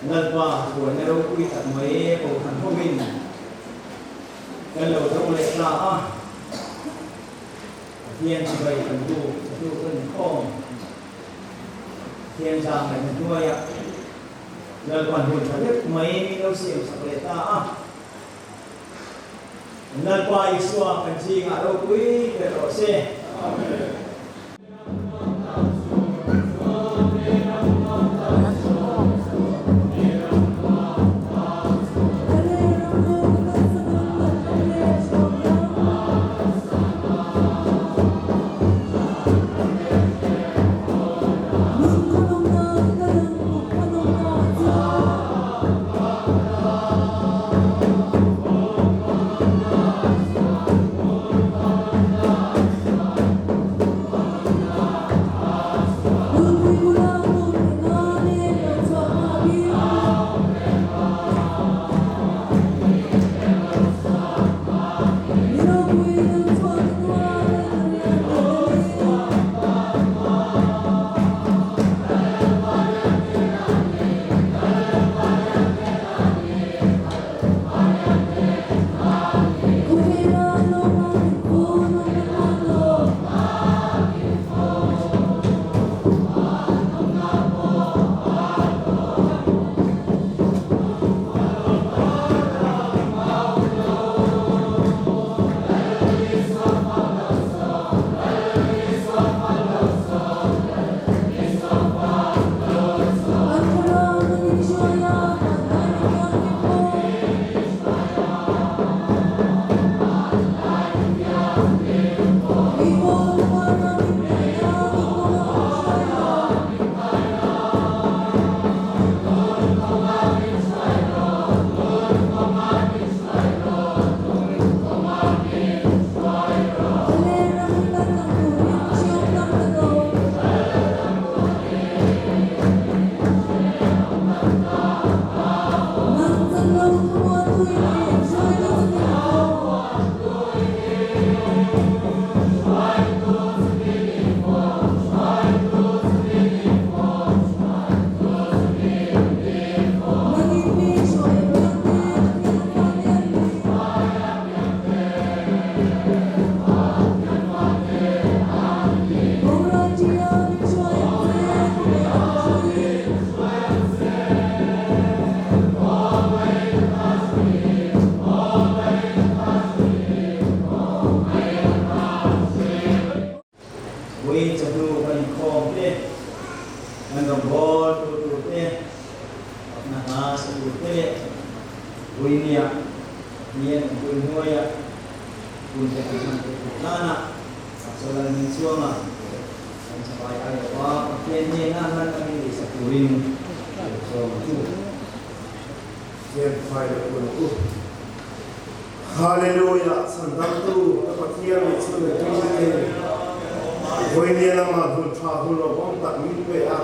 Lalpa hruaina ropui tak mai Kohhran hovin kan lo dawng leh ta a, Pathian chibai kan buk chatu kan inkhawm Pathian zang leh hnuaiah Lalpan hun tha deuh mai min lo siam sak leh ta a. Lalpa Isua kan zingah ropui ber rawh se. Amen. Vawiin chawhnu kan inkhawm te, kan rawngbawl tu tur te, fakna hla sa tur te leh Vawinia Pathian awmpui hnuaia hun te kan hman theih tur tana Pastor Lalhmingchhuanga kan chawai aiawh a, Pathian hnena hman a min tihsak turin ka lo sawm a chu. Pathian fai leh hun u. Hallelujah Chhandamtu ka Pathian leh chhun leh tui te Vawinia lama hun tha hun lo awm tak min pe a,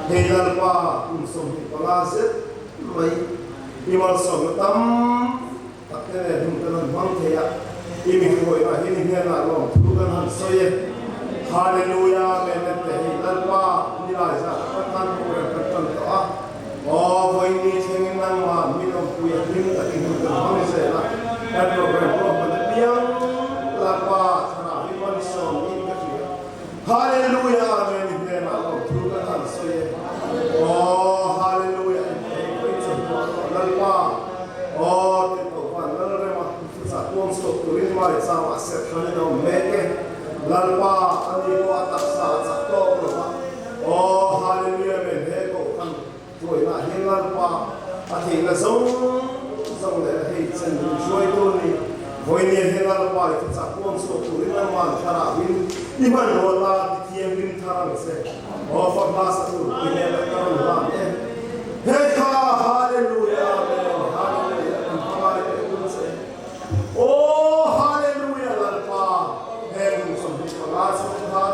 hei Lalpa kum 25 zet mai i malsawmna tam tak te nen hun kan han hmang thei a, i mi hruaina hi ni hnenah lawmthu kan han sawi e. Hallelujah Amen te hei Lalpa nilai zat Pathan program kan tan tawh a. Aw, vawiin thlengin nangmah min awmpui a hlim takin hun kan hmang zel a, kan program pawh hman apiang Lalpa thlarau hi malsawm in ka hria. Hallelujah Amen i hnenah lawmthu kan han sawi e. Aw Hallelujah in ei pawh i che hmuah tawh Lalpa. Aw tih tawh van Lalrema thuchah puang chhuak turin Maichama serhran in a awm mek e. Lalpa a ni pawh a taksa a chak tawk lo va. Aw Hallelujah Amen he kohhran Tuainah hian Lalpa a theihna zawng zawng leh a hei chen min hruaitu a ni. Vawinia hian Lalpa i thuchah puang chhuak turin a man thlarah in i hmanrua ta ti thianghlim thar ang che. Aw fa hmasa tur i hnenah ka rawn hlan e. He kha Hallelujah Amen Hallelujah kan hmangai teh tum che. Aw Hallelujah Lalpa heng hun 25 chhung khan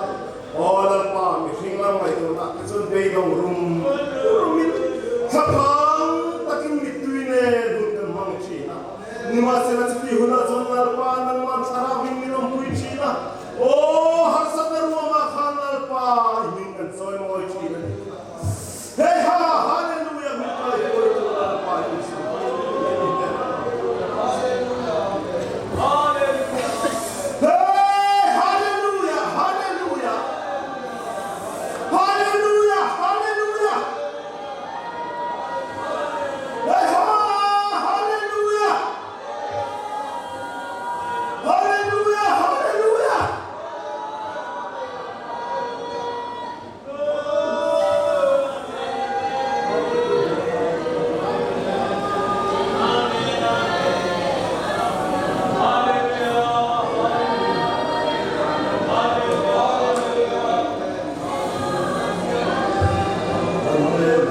Aw Lalpa, mihring lam ngaihtuahna te chuan beidawng rum rumin thlaphang takin mittui nen hun kan hmang thin a. Nimahsela chuti hunah chuan Lalpa nangmah thlarauin min awmpui thin a, aw harsatna ruamah khan Lalpa i hming kan chawi mawi thin a ni. Hei ha, Hallelujah, min kaihruaitu Lalpa Jesuh Hey, Hallelujah, Hallelujah, Hallelujah, Hallelujah. Hey ha, Hallelujah, Hallelujah, Hallelujah.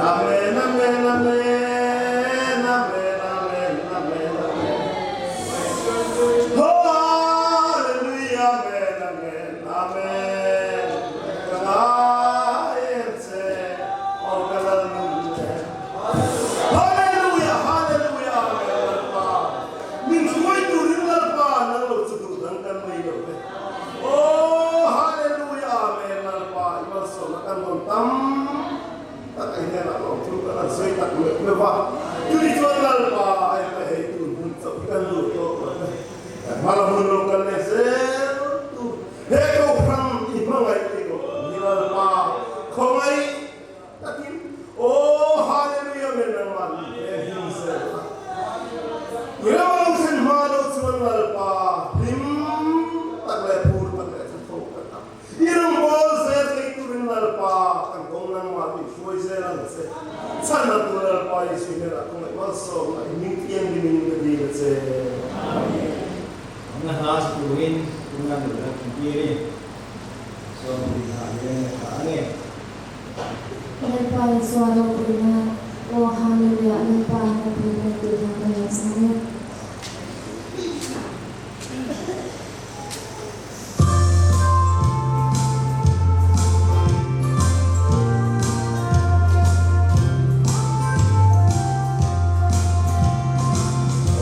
Amen, amen, amen, amen, amen, amen, amen. Hallelujah, amen, amen. Amen. Ka ngai em che, aw ka lal nun che. Hallelujah, hallelujah, amen Lalpa. Min hruai turin Lalpa nang lo chu duh dang kan nei lo ve. Aw hallelujah, amen Lalpa i malsawmna kan rawn tam tak a hnenah lawmthu kan han sawi tak meuh meuh va. Tuni chuan Lalpa hei ka hei tun hun chauh hi kan duh tawh lo ve. Kan hma la hun lo kal leh zel tur he kohhran i hmangaih te kohhran hi Lalpa khawngaih takin aw Hallelujah men nangmah ni he hlim zel a i ram lo thlen hma lo chuan Lalpa hlim tak leh phur tak leh thatho tak a i rawngbawl zel thei turin Lalpa kan kawng nangmah tih hruai zel ang che chhan a tur Lalpa Jesu hnenah khawngaih malsawmna i hming thianghlimin ka dil a che. Amen. Amna hla sa turin tunah nula thintiri chuan rinna hian a tha a ni. Lalpa Isua ropuina, Aw Hallelujah, Lalpa ropuina tih hla ka lo sa e.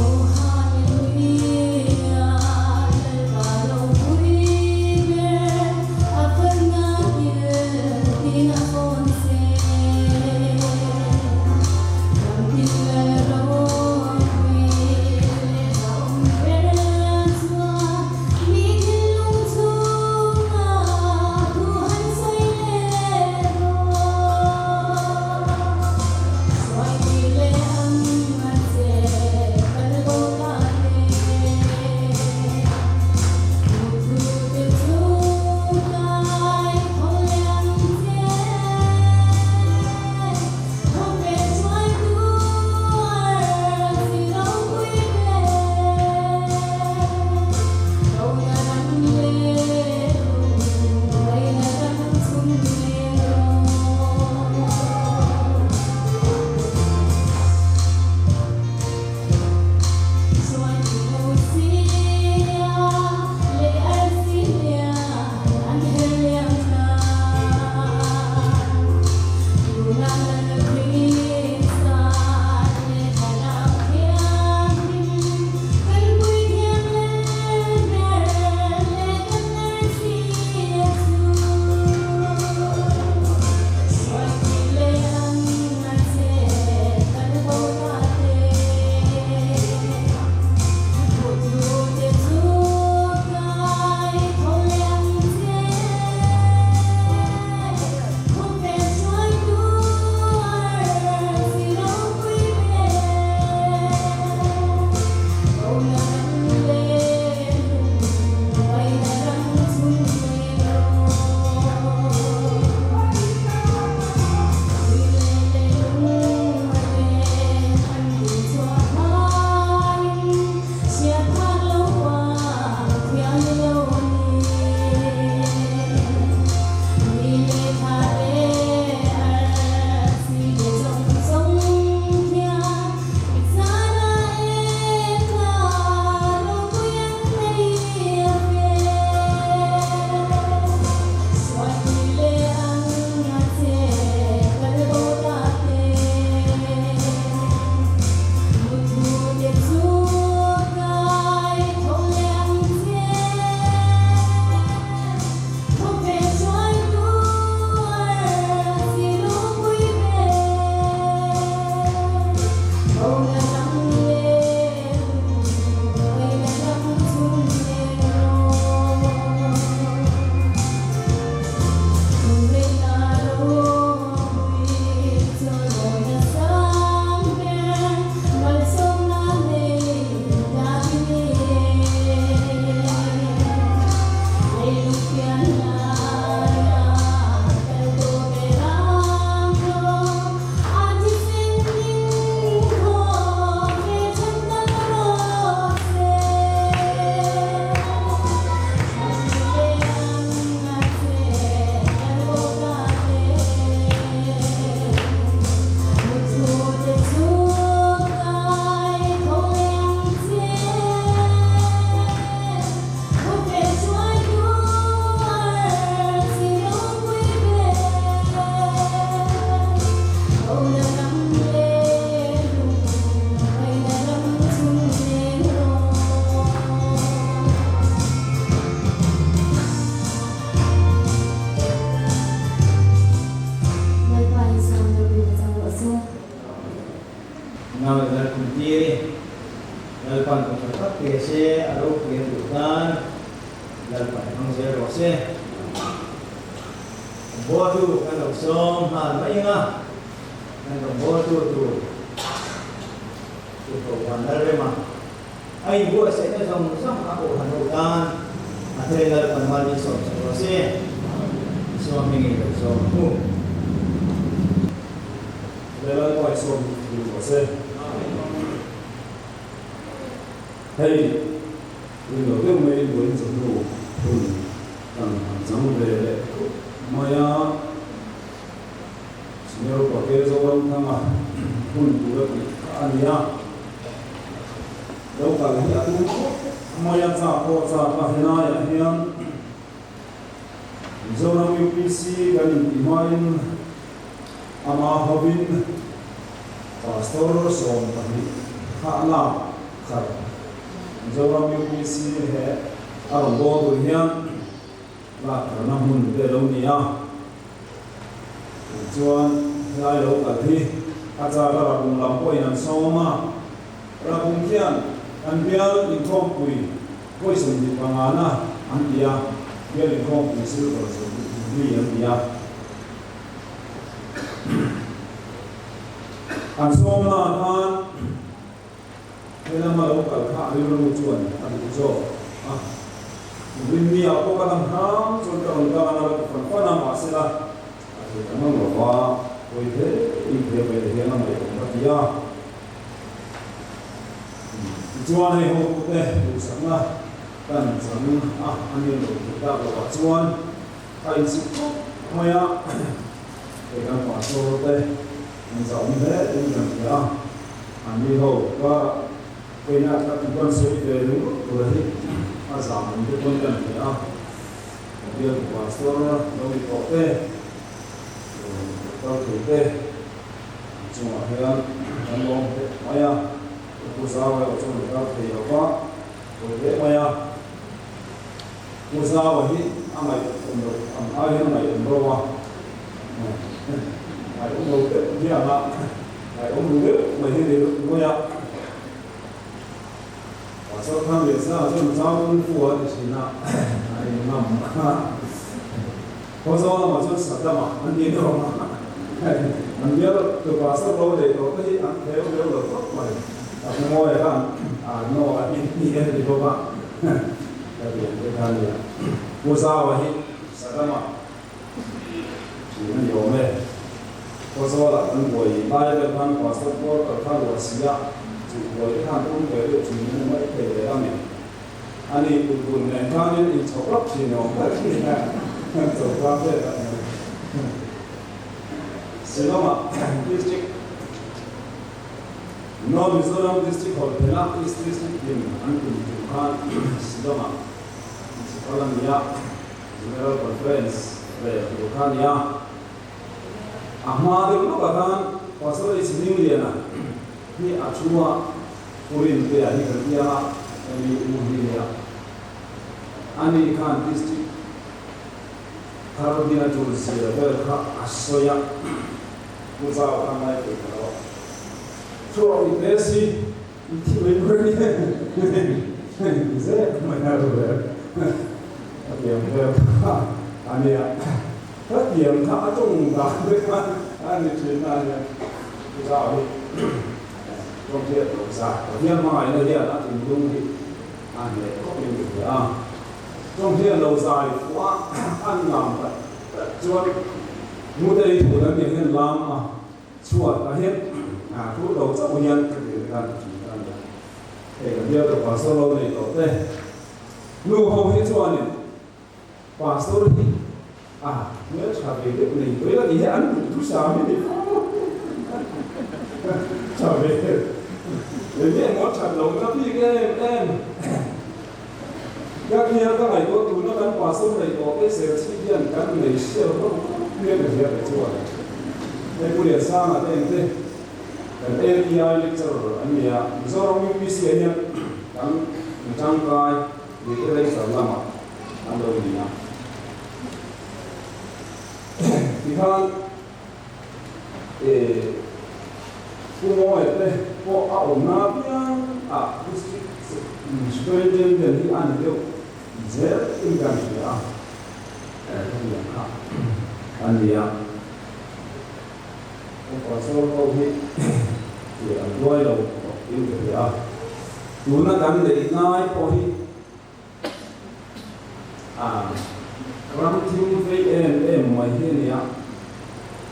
Aw Hallelujah, Lalpa ropui ber, a fakna thil tin a fawn che. Tiri Lalpan ka tha tak pe se, a ropui a duh tan Lalpan hmang zel rawh se. Bawltu kan lo sawm nghal mai eng a, kan rawn bawltu tur Tirhkoh Vanlalrema a inbuatsaihna zawng zawng a pawh han ho tan a thei Lalpan mal min sawm sak rawh se. Isua hmingin lo sawm ang u. Lalpa i sawm dun rawh se. Hei, rin lo deuh mai buain chawhnu hun kan han chang ve leh khawp mai a. Senior Upa Ke Zoramthanga hun tur a tih kha a ni a. Lo kal hi a tum khawp mai a, chak pawh chak a helaiah hian Mizoram UPC kan intih hmain Ama hovin Pastor 12 kha a lak khat. Mizoram UPC he a rawn bawl tur hian lak kharna hmun te lo ni a. Tichuan helai lo kal hi a chak a Rabung lam pawhin an sawm a. Rabung khian an bial inkhawmpui vawi 25 na an ti a, bial inkhawmpui silver jubilee an ti a. An sawm na khan helama lo kal kha a rilru chuan a duh zawk a. Rinnia pawh ka dam hram chuan ka rawn kal anga la ti fan fan a, mahsela a thei ta mang lo va, pawi hle in thei ve hian a ngaihawm ka ti a. Tichuan hei hotute duhsakna kan chang a, a ni lo thei tak lovah chuan A insik khawp mai a, hei kan pastor te an zau hle in kan hria a, an ni ho karah keina ka ti ban sawi ve ringawt tur hi a zam ang te pawn kan hria a, ka bialtu pastor lo ni tawh te, kal thei te an chungah hian kan lawm hle mai a, Pu Zau erawh chuan a kal thei lo va, pawi hle mai a. Pu Zaua hi a ngaihawm loh ang ai hian a ngaihawm ro a, ngaihawm lo deuh hian a ngaihawm ru deuh mai hi ni mai a. Pastor Khan leh Sa chuan Zau Kung Fu a ti thin a, a in ngam a. Khawzawl lamah chuan Saddam-a an ti hlawm a, an bial tu pastor lo leh tawh te hi an theu deuh lo khawp mai. A hmu mawi khan a no a in ni a ti bawk a. Ka ti ang te kha nia. Pu Zaua hi Saddam-a thin a ni awm e. Khawzawlah kan buai lai vel khan pastor quarter kha luah si a, chu buai te khan tum ve deuh thin a ni mai thei leh a ni. A ni kut bun nen khanin in chho rap thin awm tak hi a chho kha vel a ni. Shillong-ah District North Mizoram District Hall phena East District in an tum tum khan Shillong-ah Principal a ni a, General Conference rel tur kha a ni a. A hma deuh lawkah khan Pastor H. Hmingliana hi a thu a. Pu Rintea hi kan piang a, hemi u hi nia. Ani khan District thar dina tul zia vel kha a sawi a, Pu Zau khan lai thei ta lo. Chhuak i te si, i thi mai mai ni zek mai a ru vel. Ka tiang vel kha a nia. Ka tiang kha a tawng dan te kha a ni thin a nia. Pu Zau hi. Tawngriat lo zah Pathian hmangaihna hian a thinlung hi a hneh khawp in ka hria a. Tawngriat lo zai fuh a an ngam tak tak chuan Mutei thu lam hian hian lam a chhuat a hian a thu lo chauh hian ka tir khan ka thin kha a nia. Hei ka bial ka pastor lo nei tawh te nu ho hi chuanin Pastor hi a hmeltha ve deuh nei tawh ila tih hi an duh thusam hi ni fo tha ve eng nge maw that lo na bik em em ka khial ka ngaihtuah tuna kan pastor nei tawh te serchhip hian kan nei hriat hlawm khawp hian ka hria ve chuan hei Pu Liansanga te engte kan API lecturer an nia Mizoram UPC ah hian kan tangkai literature lamah an lo ni a. Tikhan Pu Mawia te. pawh a awmna apiang ah District Superintendent hi a ni deuh zel in kan hria a, hetiang kha a nia. Kan pastor ho hi tih an duai lo in ka hria a, tuna kan neih ngai pawh hi a ram thim vei em em mai hi a nia.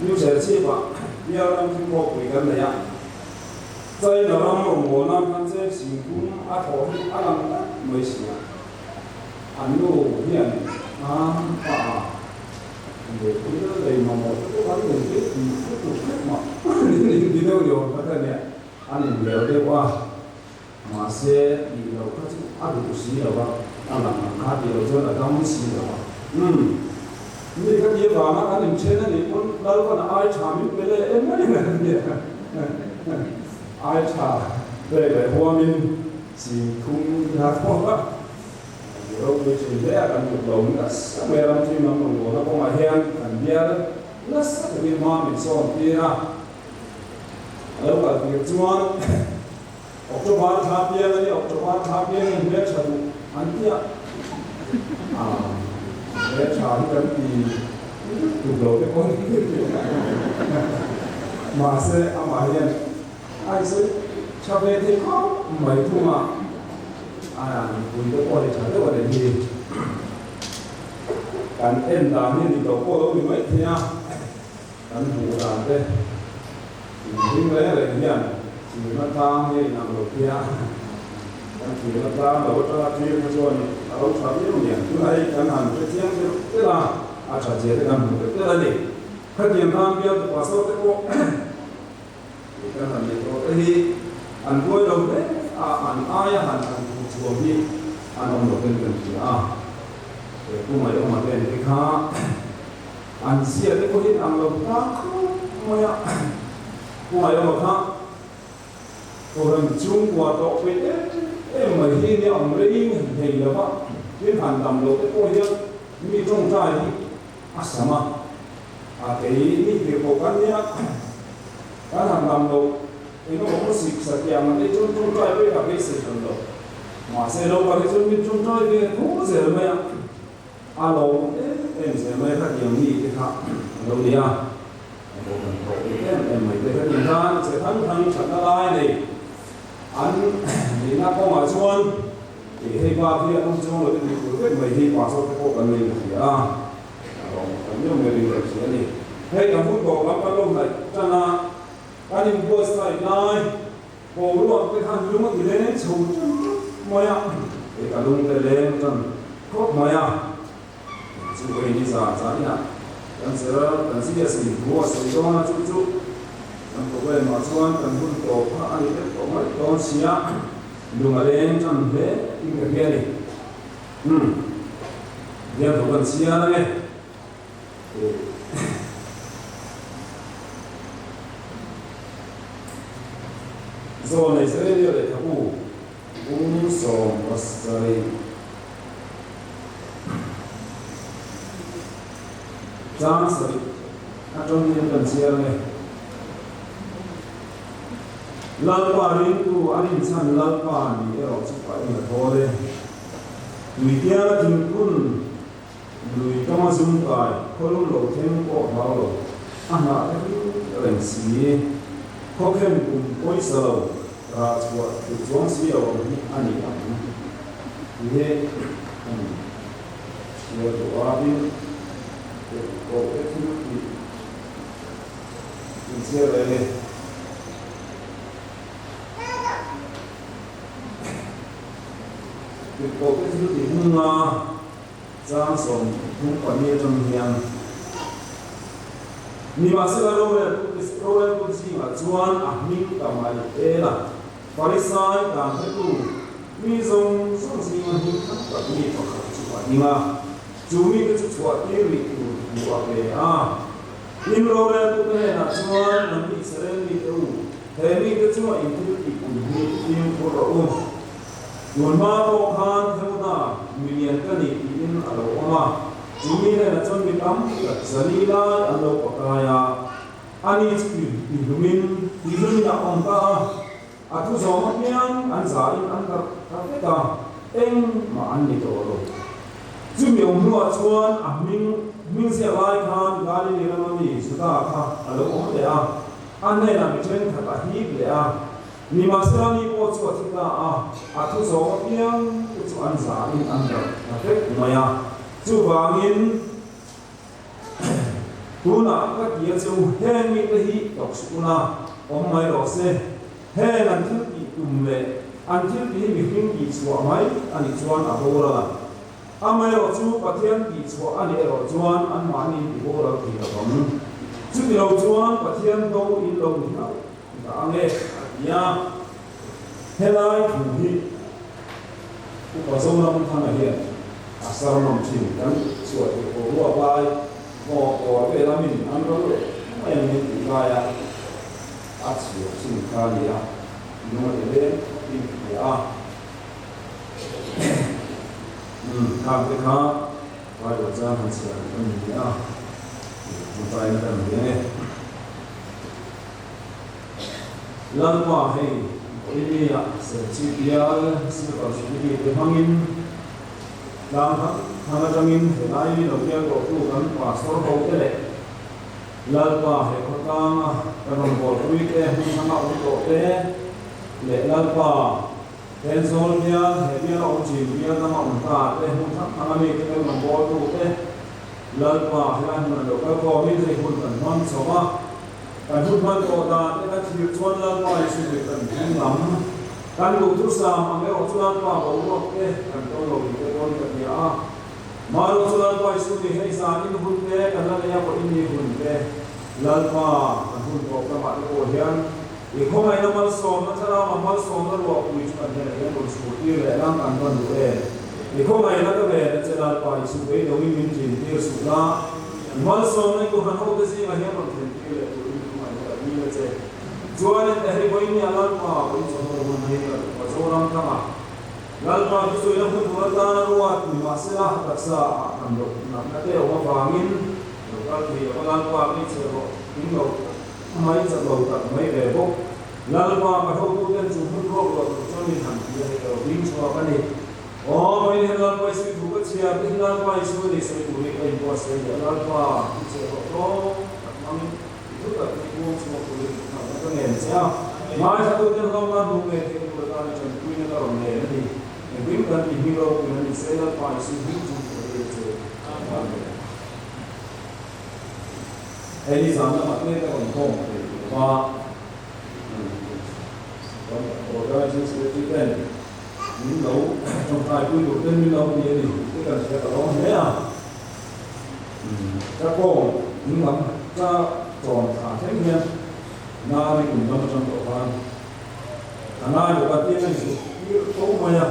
New Serchhip-ah bial ram thim ropui kan nei a, China ram rawngbawlna nan khan cheng singthum a thawh hi a lang tlat mai si a, an nu hian a pa a. Lehpui lei mamawh te pawh kan nei ve tih lutuk vek mah an inti deuh ni awm tak a nia, an inhmel deuh a, mahse tih loh kha chu a duh si lo a, a lang ang kha tih loh chuan a dam si lo a. Umm, mi kha ti avanga kan inthen a nih pawn Lalpan a ai tha min pe leh em mai a nia, ai tha pek leh huamin singthum hla thawk a. Ropui thin hle a kan tluk lo nasa mai a, ramthim lam rawngbawlna kawngah hian kan bial nasa takin hma min sawn tir a, a lo kal tir chuan October thla piang a nia, October thla piang in hmeltha duh an tia, a hmeltha hi kan ti tluk lo te pawh ni mahse amah hian a insawi tha ve thei khawp mai thung a. A mipui te pawh hi tha deuh a ni hi. Kan en dan hi dik lo pawh lo ni mai thei a, kan hmuh dan te inring reng reng hian thirna tlang hi a inang lo phei a, kan thirna tlang lo atanga thlir kha chuan a lo tha viau niang. Tunah hei kan han hre chiang deuh tel a, a tha zia te kan hmu deuh tel a ni. Khatiang khan bialtu pastor te pawh Kan han neih tawh te hi an buai lo hle a, an aia han han thu chhuam hi an awm lo ten kan hria a. He Pu Maiawma te an ti kha an zia te pawhin ang lo tlang khawp mai a. Pu Maiawma kha Kohhran chhungkua tawh pui em em mai hi nia awm rei thei lo va, tin han dam lo te pawh hian mi tawngtai hi a sam a. A kei mi tir pawh kan nia, kan han dam lo, eng emaw ka sik sa tih ang te chuan tawngtai ve ka beisei hran lo. Mahse lo kal hi chuan min tawngtai ve tho zel mai a, a lo em em zel mai a, khatiang mi te kha a lo ni a, a bo kan thawh pui em em mai te khatiang khan che thang thang thatna lai nei an nihna kawngah chuan hei bak hi an awm chuang lo tih tur vek mai hi pastor te pawh kan nei ka hria a. A lawm kan deuh mai ring lo si a ni. Hei kan hun tawp lam kan lo hnaih tan a, kan inbuatsaih lai boruak te khan lung a ti leng chho tan khawp mai a, hei ka lung te leng tan khawp mai a, chu hei ni zan zan inah kan zir kan zia sin thu a sawi dawn a, chu chu kan program ah chuan kan hun tawp kha a ni deuh tawh mai dawn si a, lung a leng tan hle in ka hria a ni. Umm. Bial tawh kan chhiar ange. Zawn ei Israelia lehkhabu bung 17 chang 7 atang hian kan chhiar ange. Lalpa ringtu an inchhan Lalpa ni erawh chu paih a thawl e. Tuitianga thingphun lui kama zum kai khawlum lo thleng pawh hlau lo, a hnah te hlim reng si. Khawkhen kum pawisa lo rah chhuah duh chuang si lo ang hi a ni ang ti hi a ni. Chhiar duh aiin koh te thil tih inchhiar reng e. Tirhkohte thil tih hmunga chang 34 atang hian Nimahsela roreltu zingah chuan a hming ta mai el a, Farisai dan hretu mi zawng zawng zinga hming khat tak mi pakhat chu a ding a, chu mite chu chhuah tir rih tur thu a pe a. Tin, roreltute hnenah chuan, Nangni Israel mite u, he mite chunga in thil tih tum hi fimkhur rawh u. Tun hma pawh khan Heroda milian ka ni tiin a lo awm a, chu mi hnenah chuan mi tam tak zali lai an lo pakai a, ani chu tihlumin a awm ta a. A thu zawm apiang an zahin an darh ta vek a, engmah an ni tawh lo. Chumi awm hnuah chuan a hming hming ziak lai khan Galili rama mi Juda kha a lo awm leh a, a hnenah mi thenkhat a hip leh a. Nimahsela ni pawh chu a thi ta a, a thu zawm apiang te chu an zahin an darh ta vek mai a. Chuvangin. Tunah ka ti a che u, heng mite hi tawk suh una, awm mai rawh se. Heng an thil tih tum leh an thil tih hi mihring tih chhuah mai a nih chuan a boral a. Amaherawh chu Pathian tih chhuah a nih erawh chuan anmahni ti boral thei lo ang. Chuti lo chuan Pathian do in lo ni hlauh dah ang e, a ti a. Helai thu hi Upa Zoramthanga hian a sermon thin kan chhuah theih pawh ruak lai hnawh kawr vel a min an ro leh mai ang min tih laia a chhiar thin kha a ni a, lung a ti leng khawpin ka hria a. Umm khang te kha Bible chang han chhiar duh a ni a, tawngtaina kan nei ang e. Lalpa hei Bohemia Serchhip bial Silver Jubilee te hmangin tlang thang atangin helai mi lo bial tawhtu kan Pastor ho te leh Lalpa he khawtlanga kan rawn bawlpui te hmun thanga awm tawh te leh Lalpa Thenzawl bial he biala awm thin bial danga awm ta te hmun thang thanga mi te kan rawn bawltu te Lalpa helai hmun a lo kal khawmin hei hun kan hmang chho a. Kan hun hman tawh dan te ka thlir chuan Lalpa i hrilh kan hming lam. Kan duhthusam ang erawh chu Lalpa boruak te kan tawn lo ni te pawn ka hria a. Mahlo chu Lalpa i hrilh ni hei zan in hun te kan la nei a pawh i ni hun te Lalpa kan hun tawp lamah te pawh hian i khawngaihna malsawmna thlarau ang malsawmna ruahpui chu kan hnenah hian rawn chhur tir leh lang kan van duh em. I khawngaihna ka ven a che Lalpa i chhuk beidawngin min tlin tir suh la. Malsawmna i Kohhran hote zingah hian rawn thlen tir leh turin khawngaihna ka dil a che. Chuanin hei vawiin a Lalpa vawiin chawhnu hun hi ka duh a Zoram thanga Lalpa thusawi na hmun tur atana ruat nimahsela taksa ah kan loh natna te awm avangin lo kal thei lo va Lalpa ka inchhe rawh in lo mai chak lo tak mai ve bawk. Lalpa ka hotuten chu hmun ruak luah tur chuan min han ti a hei ka lo ding chhuak a ni. Aw, mai hian Lalpa i sawi thu ka chhiar te hi Lalpa i sawi nei sawi tur hi ka inbuatsaih leh Lalpa i chhe rawh tawng tak hmangin i thu tak hi puang chhuak turin i hmanna ka ngen che a. Ngaithla ten hlawmna hnu ngei theih tur atan i tanpuina ka rawn nen a ni. Engkim kan ti hming ropuina ni se Lalpa i sawi hming chung ka tir che. Amen. Hei ni zan lamah te ka rawn khawm thei tur va Organizing Secretary ten Min lo tawngtaipui tur ten min lo ti a ni tih kan hria ka lawm hle a. Ka kawng ding lam ka tawn thla thleng hian nari kum lam atang tawh khan a ngai bawk a tiang a inzuk tir fo mai a,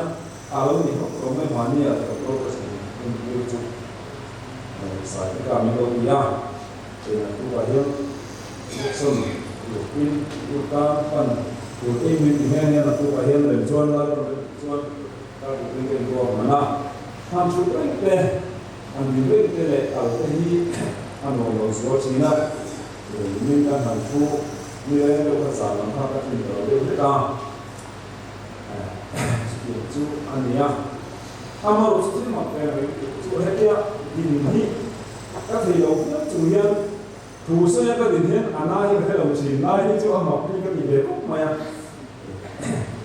a lo ni hawk lo mai mahni ah doctor ka chhun hun tir chu sai te ka min lo ti a, keiah tukah hian injection tur in tan pan tur te in min ti nghe nghe naktukah hian rem chuan lal chuan kar turin ka inruak hman a, han thut reng te, han din reng te leh kal te hi a nuam lo zual thin a, min kan han thu ni reng deuh kha zan lam kha ka tlin ta lo deuh hlek a, chutiang chu a ni a. Amarawh chu thil mak ve reng chu hetia din hi ka thei lo viau chung hian thu sawi a ka din hian a na hi ka hre lo thin, lai hi chu a mak hi ka ti ve khawp mai a.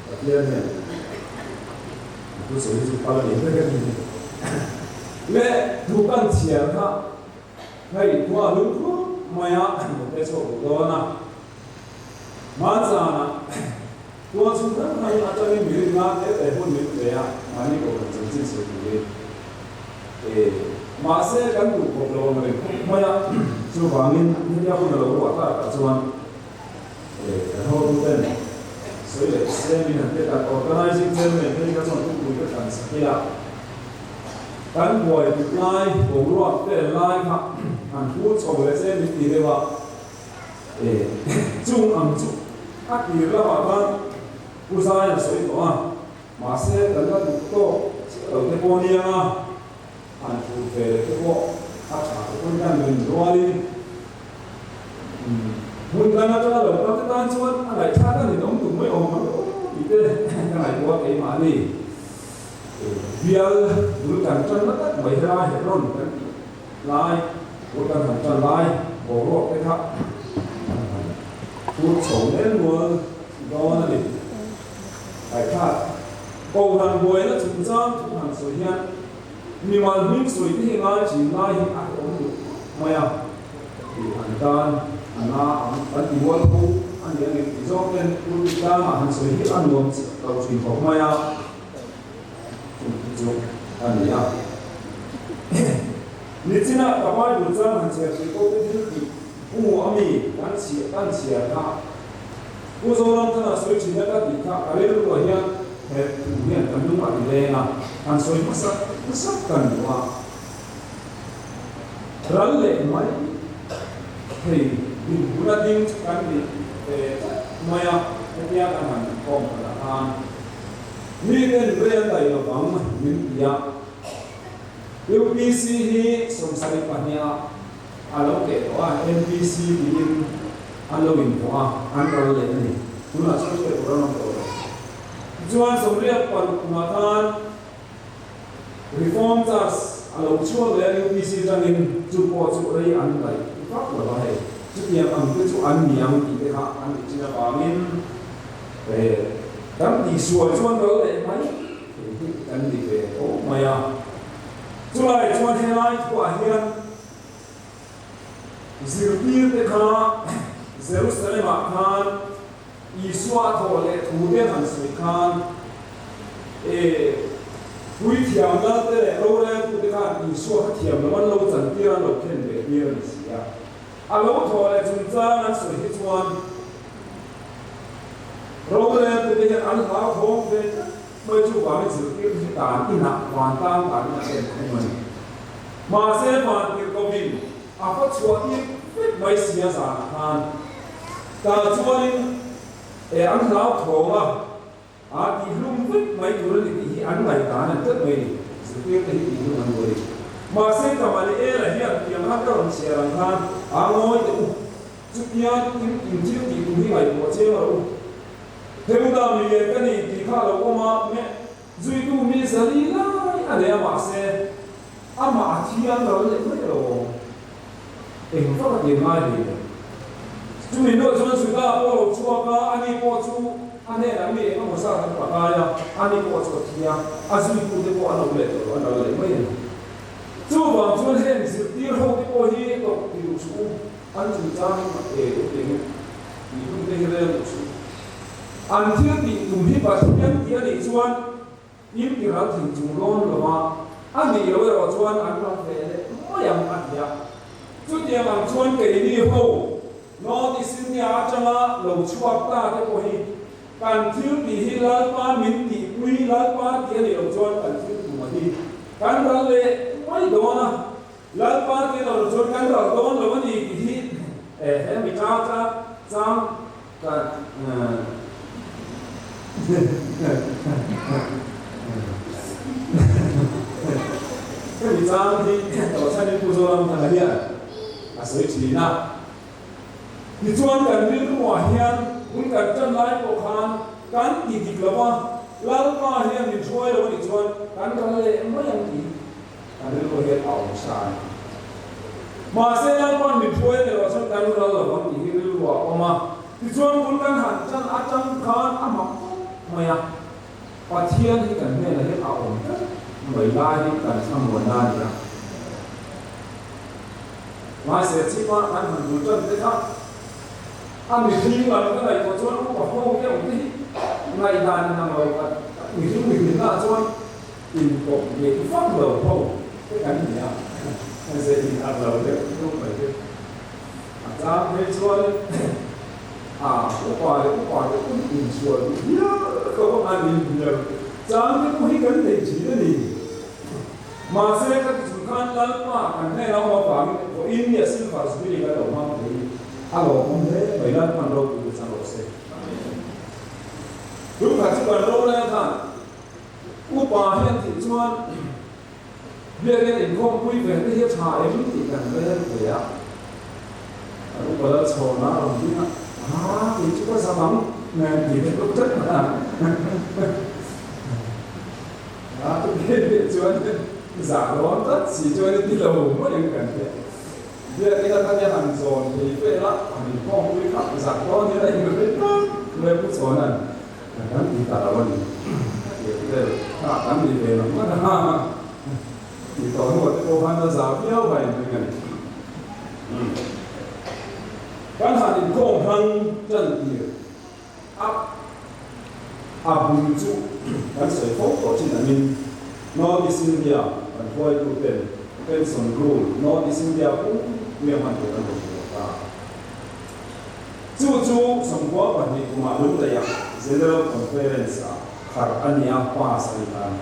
Pathian hian a thusawi hi chu pal a nei vek a ni. Le thu kan chhiar kha hei khua a lung khur mai a, mute chhuak duh dawn a. Hmanzanah tual chhung hrang hrang atangin mi rinna te te hun min pe a, mahni kohhran chanchin sawi turin. E, mahse kan duh khawp lo ang reng khawp mai a, chuvangin hetia hun a lo ruah takah chuan Kan hotuten sawi leh siamin an te kan organizing chairman te hi ka chuan thupui ka thlan sak ila, kan buai tut lai boruak vel lai kha han phur chho leh se min ti deuh a, chung ang chu a tir lamah khan Pu Zai a sawi tawh a, mahse kan la duh tawk chiah lo te pawh nia nga han phur ve leh te pawh a tha te pawn kan rin rualin. Hmun dang atanga lo kal te tan chuan a ngaihthlak a ninawm tum mai awm ang. Tih te ka ngaihtuah keimahni bial bul kan tan na tak mai helai Hebron kan tih lai bul kan han tan lai boruak te kha an han phur chho nel mual dawn a ni. Ngaihthlak Kohhran buaina chungchang thu han sawi hian mimal hming sawi te hi ngai chin lai hi a awm duh mai a. Tih an tan a na ang kan ti mual tho a ni ang em tih zawk ten pulpit tlangah han sawi hi a nuam chiah lo thin khawp mai a, chung hi chu a ni a. Nichinah ka Bible chang han chhiar tih pawh te thil tih bu a mi kan chhiah kan chhiar kha Pu Zoramthanga sawi thin a ka tih kha ka rilruah hian he thu hian ka hnung a ti leng a, han sawi hmasa hmasak ka ni a. Ral leh mai thei dinhmun a ding chu kan ni ve tlat mai a, hetia kan han inkhawm khatah khan miten rei an daih lovang min ti a. UPC hi 72 ah a lo keh tawh a, MPC tiin an lo invuah a, an ral leh a ni. Tunah chuan hriat tur an awm tawh lo. Tichuan 86 kumah khan Reform Church a lo chhuak leh a UPC atangin chu pawh chu rei an daih vak lo a hei. Chutiang ang te chu an ni ang tih te kha an nih chin avangin kan tihsual chuan ral leh mai thei hi kan ni ve tho mai a. Chulai chuan helai thuah hian zirtir te kha Jerusalem ah khan Isua thawh leh thu te han sawi khan, e, puithiam lal te leh roreltu te khan Isua kha thiam lo an lo chantir an lo khen ve tir a ni si a. A lo thawh leh chungchang an sawi hi chuan roreltu te hian an hlauthawng ve tlat mai chu vangin zirtirtu hi dan inah vantlang dan inah en khum a ni. Mahse vantirhkohin a va chhuah tir vek mai si a zanah khan. Tah chuanin e an hlauthawng a, a tihlum vek mai tur a ni tih hi an ngaihdan an tlat mai a ni. Zirtirte hi tihlum an duh a ni. Mahse Gamaliela hian tiang khan ka rawn chhiar ang khan a ngawi teh u. Chutiang in in thil tih tum hi ngaihtuah chiang rawh u. Heuda milian ka ni tih kha a lo awm a, me zuitu mi zali lai a nei a mahse amah a thiang ral leh mai lo awm. Eng vak a ti ngai hle lo. Chumi hnuah chuan Juda pawh a lo chhuak a, ani pawh chu a hnenah mi eng emaw zat an pakai a, ani pawh chu a thi a, a zuitute pawh an awm leh tawh lo, an ral leh mai a ni. Chuvang chuan heng zirtir ho te pawh hi tawp ti duh suh u, an chungchang hi e u tih hi tih hun te hi rel duh suh u. An thil tih tum hi Pathian tih a nih chuan In ti ral thei chung dawn lo a, a nih loh erawh chuan an ral ve leh mai ang a ti a. Chutiang ang chuan keini ho North East India atanga lo chhuak ta te pawh hi kan thil tih hi Lalpa min tihpui, Lalpa tih a nih loh chuan kan thil tum a hi kan ral leh mai dawn a, Lalpa tih a nih loh chuan kan ral dawn lo a ni tih hi he mi chang chang Hemi chang hi Tawhchhanin Pu Zoramthanga hian a sawi thin a. Tichuan kan rilruah hian hun kan tan lai pawh khan kan ti dik lo a, Lalpa hian min hruai lo a nih chuan kan ral leh mai ang tih kan rilruah hian a awm sa a ni. Mahse Lalpa'n min hruai a nih loh chuan kan ral lo ang tih hi rilruah a awm a. Tichuan bul kan han tan atang khan a mak khawp mai a, Pathian hi kan hnenah hian a awm tlat mai lai hi kan thlamuanna a ni a. Mahse chhima kan han bul tan te kha a mihring lam ka ngaihtuah chuan upa ho deuh te hi ngaihdan in ang lo kan mihring mihrinna ah chuan Inkawp leh vak lo ho te kan ni a, kan ze in ang lo deuh deuh mai te. A chang phei chuan a upa leh upa te pawh hi insual duh hial ko a, an inhnial chang te pawh hi kan nei thin a ni. Mahse ka ti chung khan Lalpa kan hnena awm avangin vawiin nia Silver Jubilee kan lo hmang thei a lawmawm hle mai, Lalpan ropui te chang rawh se. Tun khat chu kan rorel khan Upa hian tih chuan biakinn inkhawmpui ve te hi a tha em tih kan rel ve a. Kan upa lal chhawrna a rawn ding a, Aa, kei chu ka zam ang. Ngan ti te tuk tlat a. A tu te chuan zah dawn tlat si chuan i ti lo mai ang kan ti. Biakin a khan i han zawn thei vel a, han inkhawm pui kha zah dawn hian a inrem tlat mai Pu Chhawna'n kan ti ta lo a ni. Tih vel kha kan ni ve lo hman a. Tih tawh hnuah te pawh khan a za viau a inring a ni. Kan han inkhawm hlang tan tir a, a bul chu kan sawi fo tawh thin angin North East India kan hruaitu ten Pension Rule North East India pumpuia hman tur an rawn buat ta. Chu chu 92 kumah Lungleiah General Conference-ah khar a ni a, pass a ni ta a ni.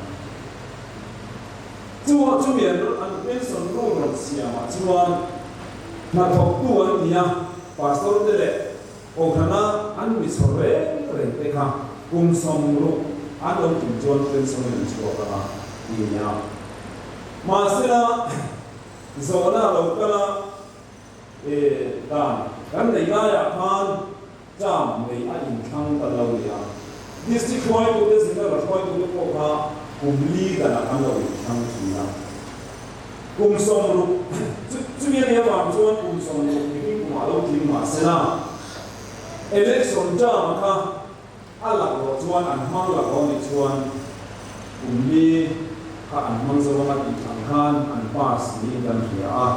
Chu a chumi an an pension rule rawn siamah chuan hnathawktu an ni a, pastor te leh kohhrana an mi chhawr reng reng te kha kum 60 an lo tum chuan pension in an chhuak ang a ti nia. Mahsela zawhna a lo kal a, e dan kan nei laiah khan Term nei a inthlang ta lo nia. District hruaitute general hruaitute pawh kha kum li danah an lo inthlang thin a. Kum 60 chu chumi a nih avang chuan kum 60 mihring kumah lo tling mah sela election term kha a lak loh chuan an hmang lak loh nih chuan kum li kha an hmang zo anga tih thlang khan an pass niin kan hria a.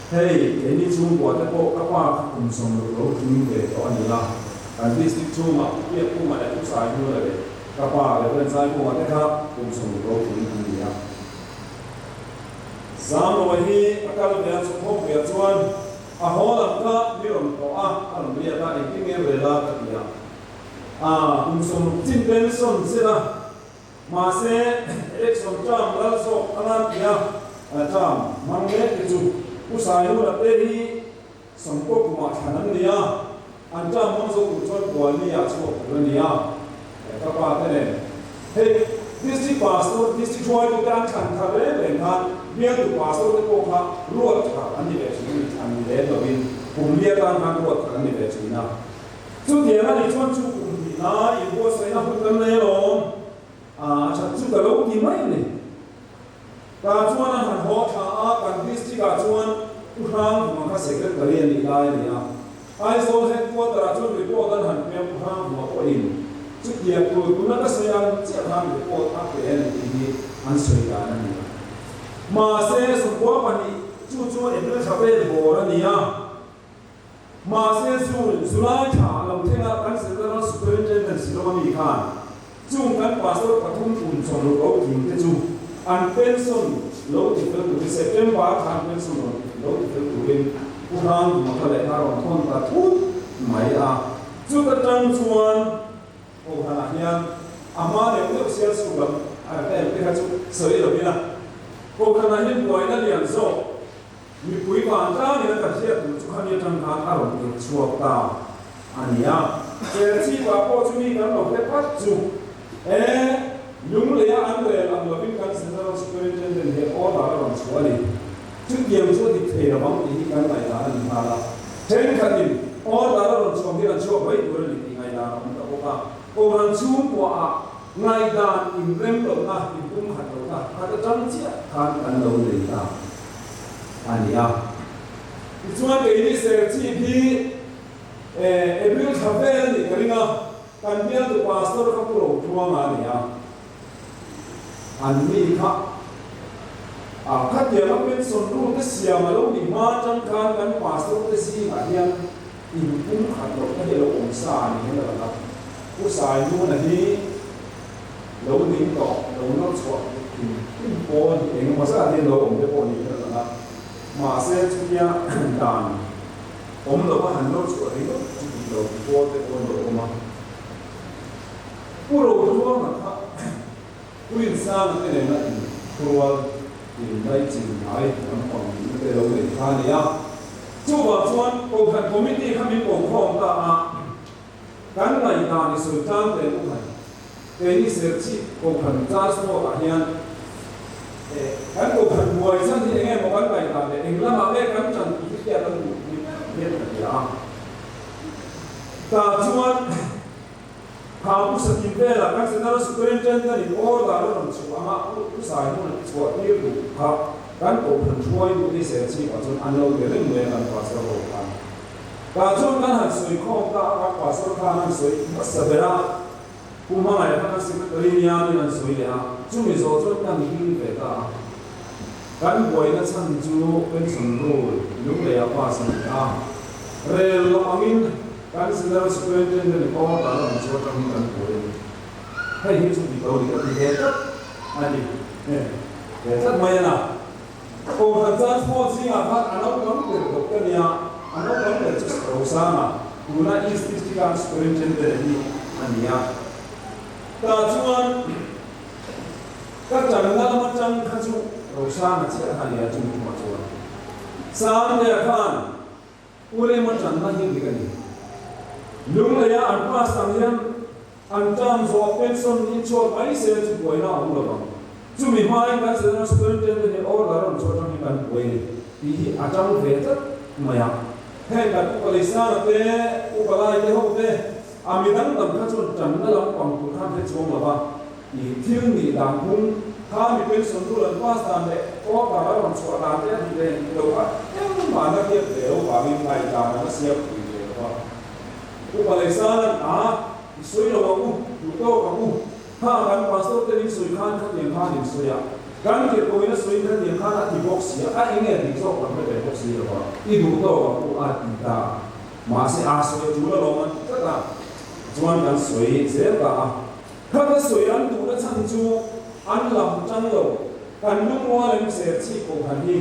Hei, keini chhungkua te pawh ka pa kha kum 60 lo tling ve tawh a ni a, kan district chhungah Pu Piak Kunga leh Pu Sai Hnula leh ka pa Reverend Sai Kunga te kha kum 60 lo tling an ni a. Zamrawi hi a kal ve a, chhungkhawmpuiah chuan a haw lam kha mi rawn thawh a, a rawn riak a, engtin nge rel a ka ti a. Aa, kum 60 chin pension zir a. Mahse, election term lal zawk a lan ti a, term hmang mek te chu Pu Sailuna te hi 90 kumah thlan an ni a, an term hmang zawk tur chuan Kualni-ah chhuak tur a ni a, ka pa te nen. Hei, District Pastor, District hruaitute an thlan thar reng reng khan bialtu Pastor te pawh kha ruat thar an ni ve thin a ni, thlan ni lem lovin kum li atan khan ruat thar an ni ve thin a. Chutiang a nih chuan chu kum hnih lai inbuatsaihna hun kan nei alawm. A that chu ka lo ti mai a ni. Tah chuan a han haw thla a, kan district ah chuan Pu Hrangvunga kha secretary a nih lai a ni a. Aizawl headquarter ah chuan report an han pe a, Pu Hrangvunga pawhin chutiang tur tuna ka sawi ang chiah khan report a pe a ni tih hi an sawi dan a ni a. Mahse, 92 chu chu April thla vel bawr a ni a. Mahse June, July thla a lo thleng a, kan General Superintendent Shillong ami khan chung kan pastor pathum kum 60 lo tling te chu an pension lo ti fel turin September thla an pension rawn lo ti fel turin Pu Hrangvunga kha lehkha a rawn thawn ta thut mai a. Chuta tang chuan Kohhranah hian a hma deuh deuh sial chhuk lam a ka em te kha chu sawi lovin a Kohhranah hian buaina lian zawk Mipui vantlangin a ka hriat tur chu khami atang khan a rawn tir chhuak ta a ni a. Serchhip-ah pawh chu mi kan lo hre phat chu e, Lungleia an rel ang lovin kan General Superintendent hian order a rawn chhuah a ni. Chutiang chu a dik thei lo ang tih hi kan ngaihdan a ni nghal a. Thenkhatin order a rawn chhuah hian an chhuak mai tur a ni tih ngaihdan a awm ta bawk a. Kohhran chhungkuaah ngaihdan inrem lohna, inpumkhat lohna khat atang chiah khan kan lo nei ta. a ni a. Tichuan keini Serchhip hi April thla vel a nih ka ring a, kan bialtu pastor kha Pu Rothuanga a ni a, an ni kha a khatianga pension rule te siam a lo nih hma atang khan kan pastor te zingah hian inpum khat loh na hi a lo awm sa a ni hian a lang a, Pu Sainuna hi lo ding tawh, lo nawr chhuah hrim hrim pawn hi eng emaw zat hian lo awm te pawh ni kher lang a, mahse chutia dan awm lova han nawr chhuah ringawt chu tih lo ti pawl te pawh an lo awm a. Pu Rothuanga kha Pu Rinsanga te nena inthurual inlaichin hnai lampang nihna te lo nei kha a ni a, chuvang chuan Kohhran Committee kha min kokhawm ta a. Kan ngaihdan i sawi tlang teh u hai. Keini Serchhip Kohhran Charge Board ah hian kan Kohhran buai chhan hi enge maw kan ngaihdan leh eng lamah nge kan tan tih hi hriat an duh ni ber hian ka hria a. Tah chuan kha Pu Sakin velah kan General Superintendent in order a rawn chhuah anga Pu Saihmun chhuah tir duh kha kan kohhran hruai duh ni ser chhipah chuan an lo ti reng mai a kan pastor ho khan. Tah chuan kan han sawi khawm ta a, kan pastor khan an sawi hmasa ber a, Pu Hmangaih khan an secretary nianin an sawi leh a, chumi zawh chuan kan hlim ve ta a. Kan buaina chhan chu pension rule Lungleiah pass a ni a, rel loh angin kan General Superintendent order a rawn chu atangin kan buai a ni. Hei hi chu dik lo ni ka ti ve tlat a ni ve tlat mai a na. Kohhran chan hall zingah khan a naupang ber bawk ka nia, a naupang ber chu Rosanga, tuna East District-a Superintendent hi a ni a. Tah chuan. Ka tanna lam atang kha chu Rosanga chiah kha nia chung thuma chuan Sangtea khan U Rema tanna hi dik a ni. Lungleia an pass ang hian an term zawh pension in chhuak mai se chu buaina a awm lo vang. Chumi hmain kan General Superintendent hi order a rawn chhuah atang hian kan buai a ni tih hi a tang ve tlat mai a. Heng kan Upa Leisana te, Upa Lai te ho te, a midang dang kha chuan tanna lam pang tur khan hre chuang lo va. I thil nih dan phung kha mi pension rule an pass dan leh order a rawn chhuah dan te a dik leh dik lo kha engmah na hriat ve lo vangin ngaihdan an la siam pui ve lo va. Upa leh Salan a, i sawi lo ang u, duh tawk ang u. Kha kan pastor te min sawi khan khatiang khan in sawi a, kan tirhkohin a sawiin khatiang khan a ti bawk si a, a enge dik zawk kan hre ve bawk si lo va, i duh tawk ang u a ti ta. Mahse a sawi a tul alawm an ti tlat a, chuan kan sawi zel ta a. Kha ka sawi an duhna chhan chu an lam tang lo, kan lungrual em ser chih pawh khan hi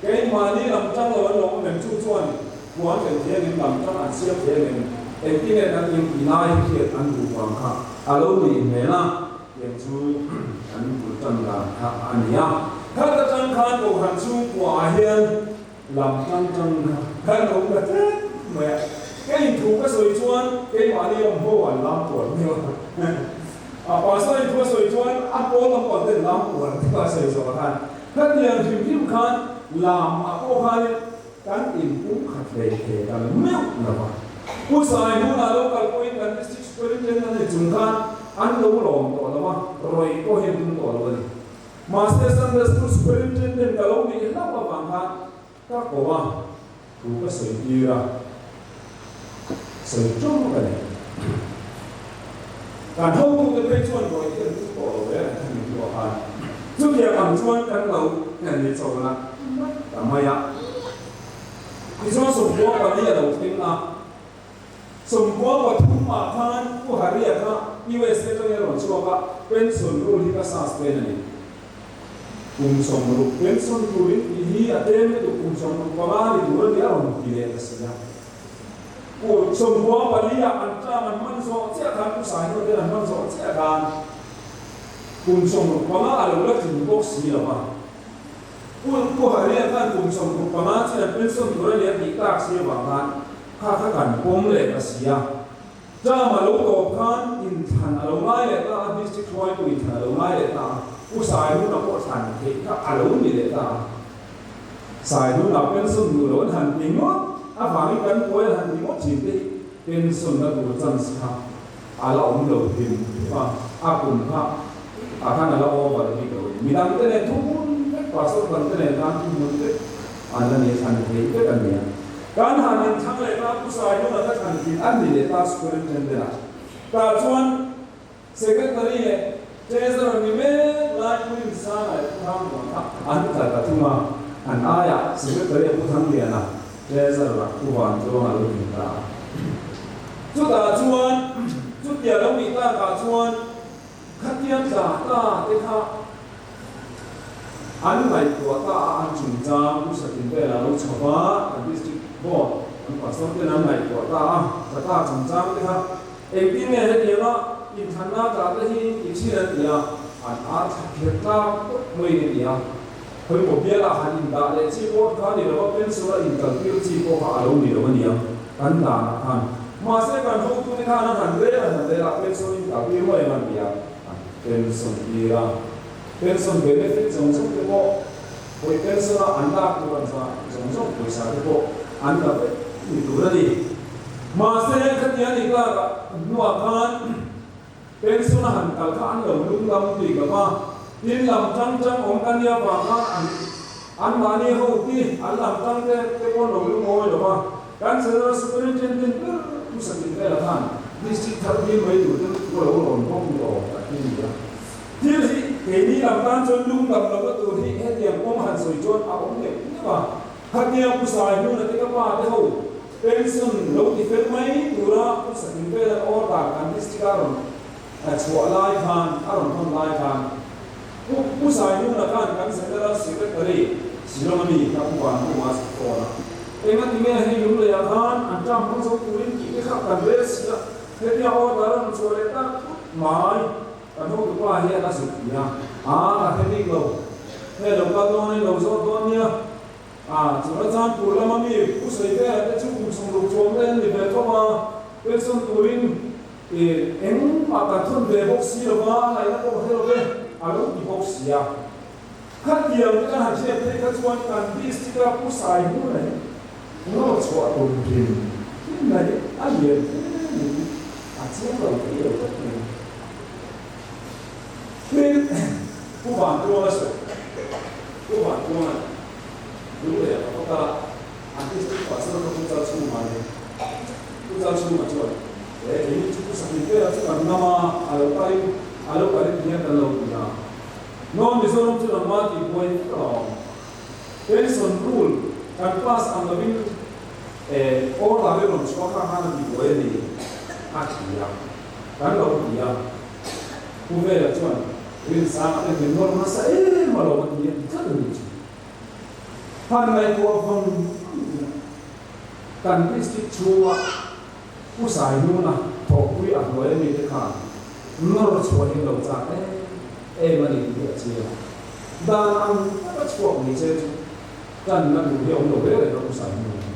keimahni lam tang lo an lo awm em chu chuan puan tel thiang em lam tang an siam thiang em engtinge kan in tih lai hi hriat an duh vang kha a lo nih hmel a tiang chu kan bul tan dan kha a ni a. Kha ta tang khan Kohhran chhungkua ah hian Lam tang tang kha kan awm ta tlat mai a, ka inthu ka sawi chuan keimahni lam ho an lam puan deuh a, a pastor inthu a sawi chuan a pawl lam pawh ten lam puan deuh a sawi zawh khan khatiang hrim hrim khan lam ah pawh khanin kan inpum khat hlei thei ta lo meuh lo va. Pu Sai hunah lo kal pawhin kan district superintendent a ni chung khan an lo lawm tawh lo a, rawih pawh hi an tum tawh lo a ni. Mahse Sunday School Superintendent ka lo nih hlauh avang khan ka ko a, thu ka sawi tir a, sawi ṭawng ka nei. Kan hotute phei chuan vawi hi an tum tawh lo e an thani hnuah khan. Chutiang ang chuan kan lo ni chho la mai ta mai a. Tichuan 94 a lo thleng a. 93 ah khan Pu Haria kha USA atangin a rawn chhuak a, pension rule hi ka suspend a ni. Kum 60 pension turin tih hi a tlem lutuk kum 65 ni tur a ni a rawn ti leh ta si a. Kum 94 ah an term an hman zawh chiah khan Pu Saino ten an hman zawh chiah khan kum 65 a lo la tling bawk si lo va. Pu Pu Haria khan kum 65 chin an pension tur a ni a tih tak si avang khan Kha kha kan pawm leh ta si a, term a lo tawp khan inthlan a lo ngai leh ta a, district hruaitu inthlan a lo ngai leh ta a, Pu Sailuna pawh thlan theih kha a lo ni leh ta a. Sailuna pension duh lo an han ti ngawt avangin kan buai an han ti ngawt thin te hi pension na tur chance kha a la awm lo hrim hrim a, a kum kha ah khan a la over bik lo a ni. Midang te nen thuhmun vek, pastor dang te nen khan thuhmun vek an la ni a, thlan theih vek a ni a. Kan han inthlang leh ta, Pu Sailuna ka thlan thin an ni leh ta Superintendent ah. Tah chuan Secretary leh Treasurer ni mek lai Pu Rinsanga leh Pu Thangmuan kha an tla ta thung a, an aiah Secretary a Pu Thangliana, Treasurer ah Pu Vantluanga lo ding ta a. Chutah chuan chutia lo nih takah chuan khatiang tla ta te kha an ngaihtuah ta a, an chungchang Pu Satin velah lo chho va, kan District Board kan Pastor ten an ngaihtuah ta a, tla ta chungchang te kha Engtin nge hetianga inthlanna tla te hi i thin an ti a, an ar thla kher tlak tawp mai ni ti a, khawimaw bialah han indah leh chi pawh kha ni lo a, pencil a inkaltir chi pawh kha a lo ni lo a nia, kan danah khan. Mahse kan hotute khan an han rel an han rel a, pencil inkaltir mai ang an ti a, an pencil tir a, pencil benefit zawng zawng te pawh hawi pencil a an lak tur an zah zawng zawng pawisa te pawh an la vek ni tur a ni. Mahse khatiang a nih tlakah hnuah khan pension a han kal kha an lo lung dam bik lo va, tin lam tang tang awm kan nia vang khan an anmahni ho ti an lam tang te te pawh an lo lungawi lo va, kan General Superintendent ber Pu Satin Vela khan District thar dil mai tur te thu a lo rawn bawk ni awm tak hi a ni a. Thil hi keini lam tan chuan lung dam lohna tur hi hetiang kawng han sawi chuan a awm neuh neuh a. Khatiang Pu Sai hnuna te ka pa te ho pension lo ti fel mai tura Pu Satin Vela order kan district a rawn chhuah lai khan a rawn hawn lai khan Pu Pu Sai hnuna khan kan General Secretary Shillong a mi ka Pu Van Puma a phone a, engati nge hei Lungleiah khan an term hmang zo turin tih te kha kan rel si a, hetia order a rawn chhuah leh tak thut mai. Kan hotupa hian a zuk ti a, aa ka hre bik lo, hei lo kal dawn in lo zawt dawn nia, aa chura chuan tur lama mi pu sawi vel te chu kum sawmruk chuang te an ni ve tho a, pension turin i engmah kan thawn ve bawk si lo va, a ngaihna pawh hre lo ve, a lo ti bawk si a. Khatiang te kan han hriat phei kha chuan kan district a pu sai hmun a hi ngaw chhuah tur hrim hrim mai a lian hle niin a chiang lo thei lo tlat mai. Tin, Pu Vantluanga sawi, Pu Vantluanga Lunglei a ka kawt a, an district pastor ka Pu Chalchhunga a ni. Pu Chalchhunga chuan, He keini chu Pu Sakin Vela chu kan ngam a, a lo kalin a lo kalin ti hian kan lo ti a. North Mizoram chu nangmah tih buai vek a awm. Pension rule kan pass ang lovin eh order i rawn chhuak kha khan a tih buai a ni a ti a, kan lo ti a. Pu Vela chuan Rinsanga te min nawr nasa em a lo a ti a ti tlat a ni chu. Han ngaihtuah vang vang ila kan district chhunga Pu Saihnuna thawhpui a hnuai a mite khan nawr chhuah in lo chak em em a ni tih hi a chiang a. Dan ang taka chhuak ni che chu tan na duh hi a awm lo reng reng a Pu Saihnuna hi.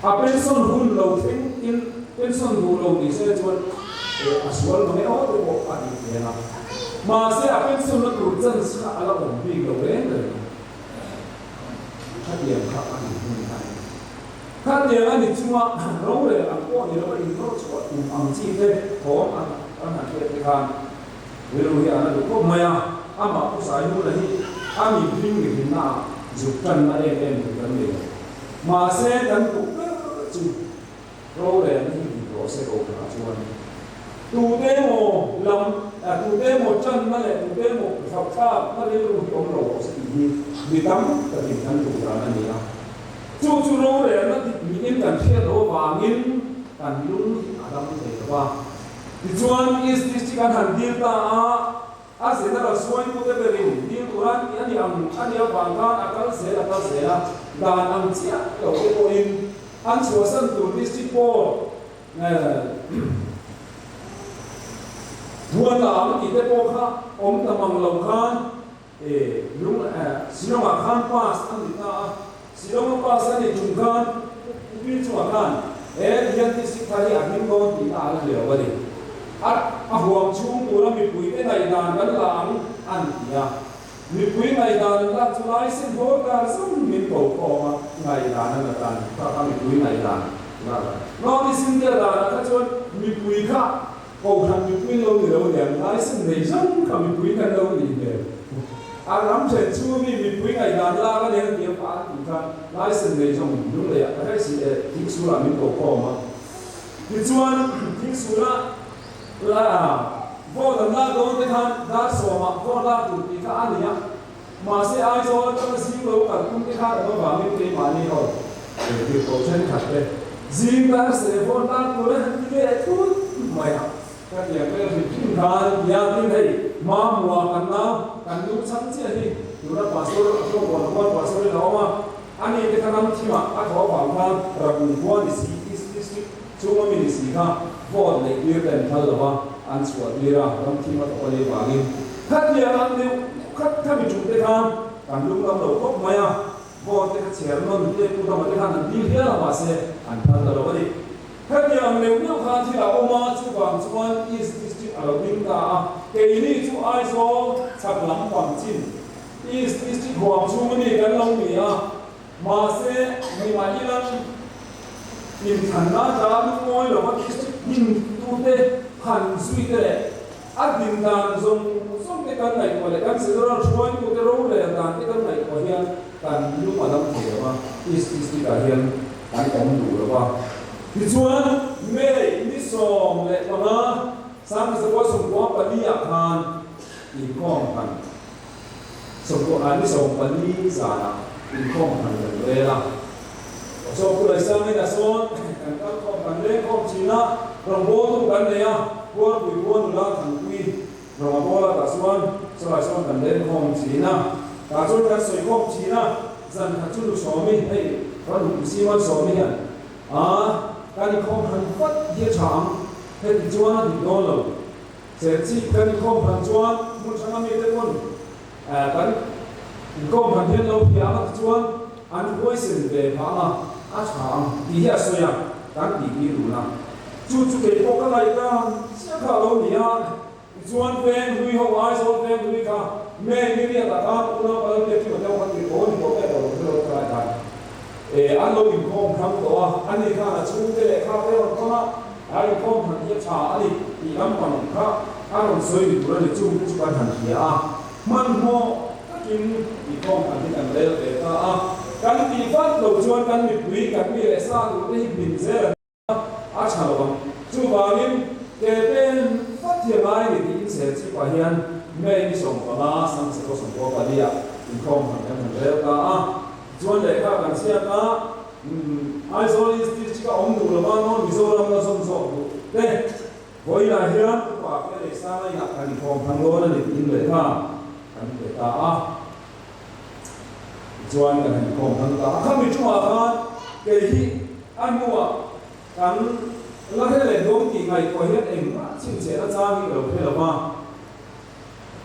A pension hun lo thleng in pension duh lo ni se chuan a sual mange aw te pawh a tih hmel a. Mahse a pension na tur chance kha a la awm bik lo reng reng a. Khatiang kha a nih hun a ni. Khatiang a ni chunga rorel ang pawh ni lova inrawh chhuah tum ang chi te thawm an an han hriat te khan rilru hi a na duh khawp mai a, amah Pu Sainuna hi a mi hlim ri hlimna ah zuk tanna em em tur kan nei lo. Mahse kan duh ber chu rorelna hi dik rawh se kohhranah chuan tute emaw lam tute emaw tanna leh tute emaw hlauhthlakna rilru hi awm lo rawh se tih hi mi tam takin kan duh dan a ni a. Chu chu rorelna dik niin kan hriat loh avangin kan lung hi a dam thei lo va. Tichuan, East District an han dil ta a, a General Suaitute berin dil tur an tih a ni ang a nih avang khan a kal zel a kal zel a, dan ang chiah lo te pawhin an chhuahsan tur District Board huan la ang tih te pawh kha awm ta mang lo khan E, lung eh, Shillong-ah khan pass a ni ta a, Shillong-a pass a nih tum khan Pu Pilchunga khan he hian district thar hi a hming dawn tih a ala ni lo a ni. A a huam chhung tura mipuite ngaihdan kan la ang an ti a, mipui ngaihdan an lak chu laisen hawl kar zawng min ko khawm a, ngaihdan an la tan kha kha mipui ngaihdan la la. North East India danah kha chuan mipui kha Kohhran mipui lo ni lo nen license nei zawng kha mipui kan lo nih hmel. A ram then chu mi mipui ngaihdan lak a nen tia pa an tih khan license nei zawng Lunglei ah ka hre si e Thingsul ah min ko khawm a. Tichuan Thingsul ah la vote an lak dawn te khan dar sawm ah vote lak tur tih kha a ni a. Mahse Aizawl atanga zing lo kal tum te khan awm avangin keimahni ho tirhkoh thenkhat te zing dar se vote lak tur a han ti leh thut mai a. Ka tiang vel hrim hrim khan tia tin hei Mamua kan la kan lu chhang chiah hi tuna pastor a thawk huan khuan pastor in a awm a, ani te kha ram thimah a thawh avang khan Rabung khua ni si East District chunga mi ni si kha vote neih tir te an phal lo va, an chhuah tir a, ram thim a thawk a nih avangin khatiang ang deuh khat kha mi ṭum te khan kan lung lam lo khawp mai a, vote te kha chher nawn te pu dama te khan an dil hial a mahse an phal ta lo a ni. Khatiang ang neuh neuh khan thil a awm a, chuvang chuan East District a lo ding ta a, keini chu Aizawl chhak lam pang chin East District huam chhung a ni kan lo ni a, Mahse, mimah ilang Inthlanna tla lungawi lova district dintute han zui te leh a din dan zawng zawng te kan ngaihtuah leh kan general hruaitute rorel dan te kan ngaihtuah hian kan lung a dam thei lo va, East District ah hian kan awm duh lo va. Tichuan, May ni 15, 1994 ah khan inkhawm han 90 ni 14 zanah inkhawm han kan rel a. Chaw Pu Laisangin a sawn kan kal khawm kan leng khawm thin a, rawngbawltu kan nei a, Puarpui khua nula Thanpui rawn a bawl a tah chuan chulai sawn kan leng khawm thin a, tah chuan kan sawi khawm thin a, zan khat chu nu Sawmi hei rawn hmu Simon Sawmi hian a kan inkhawm han vat hi a tha ang, heti chuan a dik dawn lo. Serchhip kan inkhawm han chuan hmun hranga mite pawn kan inkhawm han hian lo phiang a tichuan an huaisen ve phah ang a, a tha ang tih hi a sawi a, kan tih tir dun a. Chu chu kei pawh ka ngaihdan chiah kha a lo ni a, tichuan veng hlui ho Aizawl veng hlui kha May ni riatah khan unau pal biak hi hotel kha tir tawh a ni tawh em lo hre lo ka ngaihdan. An lo inkhawm hrang tawh a, ani khan a chhungte leh kha te a rawn thawn a, a inkhawm hran hi a tha a ni tih lampang kha a rawn sawi ni tur a ni, chung te chu kan han hria a, hmanhmawh takin inkhawm hran hi kan rel ve ta a, kan tih vat lo chuan kan mipui kan mi leh sa duh te hi hmin zel an. A tha lo ang. Chuvangin, ke pen vat hi a ngai ni tiin Serchhip-ah hian May ni 15, 1994 ah inkhawm han kan han rel ta a. Tichuan lehkha kan chhiat a, Aizawl East District a awm duh lova North Mizoram la zawm zawk duh te vawiinah hian upa ke leh sang a inah kan inkhawm hman dawn a ni tiin lehkha kan pe ta a. Tichuan kan han inkhawm hman ta a, khami chungah khan kei hi a hnuah kan la hre leh dawn tih ngaihtuah hian engmah chhinchhiahna chang hi ka lo hre lo va.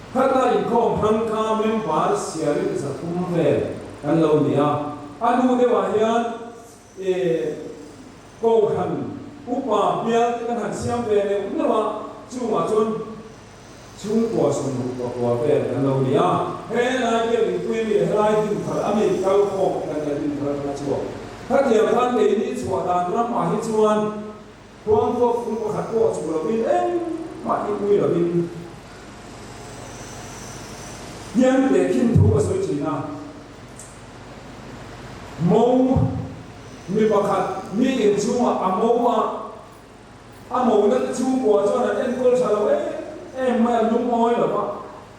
Khata inkhawm hman kha member siarin 300 vel kan lo ni a, a hnu deuhah hian Kohhran upa bial te kan han siam ve neuh neuh a, chungah chuan Chhungkua 64 vel kan lo ni a, he lai biak inpui mi leh helai dinthar a mi kal khawm te kan nia dinthar atanga chhuak. Khatiang khan keini chhuah dan ramah hi chuan khuangtuak fung pakhat pawh chu lovin engmah hi pui lovin hian tehkhin thu a sawi thin a. Mo mi pakhat mi inchhungah a mo a. A mona te chhungkua chuan an enkawl tha lo em em mai a, lungawi lo va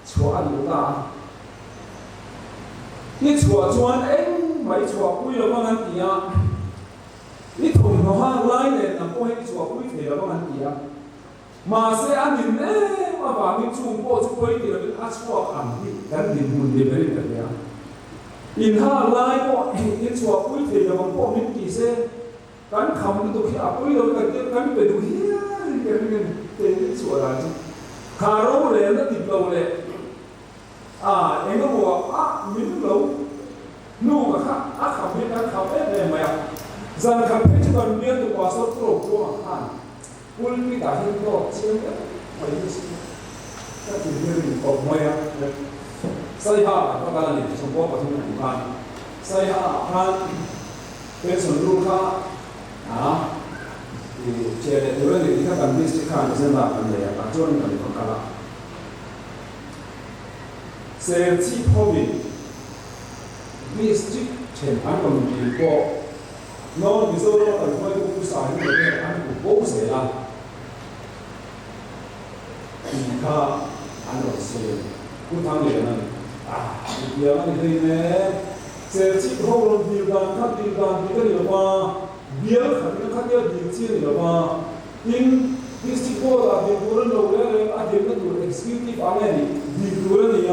chhuah a duh ta a. I chhuah chuan engmah i chhuahpui lo vang an ti a, i thawmhnaw hak lai nen lam pawh hi i chhuahpui thei lo vang an ti a. Mahse a nin em avangin chung pawh chu pawi ti lovin a chhuak ang hi kan dinhmun ni berin ka hria. Inhak lai pawh i chhuahpui thei lo vang pawh min ti se. Kan kham lutuk hi a pawi lo kan tia kan pe duh hial in ka ring a ni keini chhuah dan chu kha rorelna dik lo leh a eng emaw a min lo hnu ka kha a kham hi kan kham em em mai a, zan khat phei chu kan bialtu pastor pu Rokuanga khan pulpit ah hian dawt chiang deuh mai hi chu ka ti rin khawp mai a, Saiha kan va kal a ni 93 kum khan Saiha ah khan. Pension rul kha a i che leh tur a ni tih kha kan district khan agenda kan nei a, tah chuan kan va kal a. Serchhip hovin district then an rawn dil pawh North Mizoram a kan hruaitu Pu Sahim te an hmu bo zel a tih kha an rawn sawi a ni. Pu Thangliana'n a intiang a ni hlein e. Serchhip ho rawn dil dan kha dil dan dik a ni lo va, bial khatin a khatia dil chi a ni lo va. Tin, District Board ah dil tur a ni lo reng reng, a dilna tur Executive ang e nih dil tur a ni a.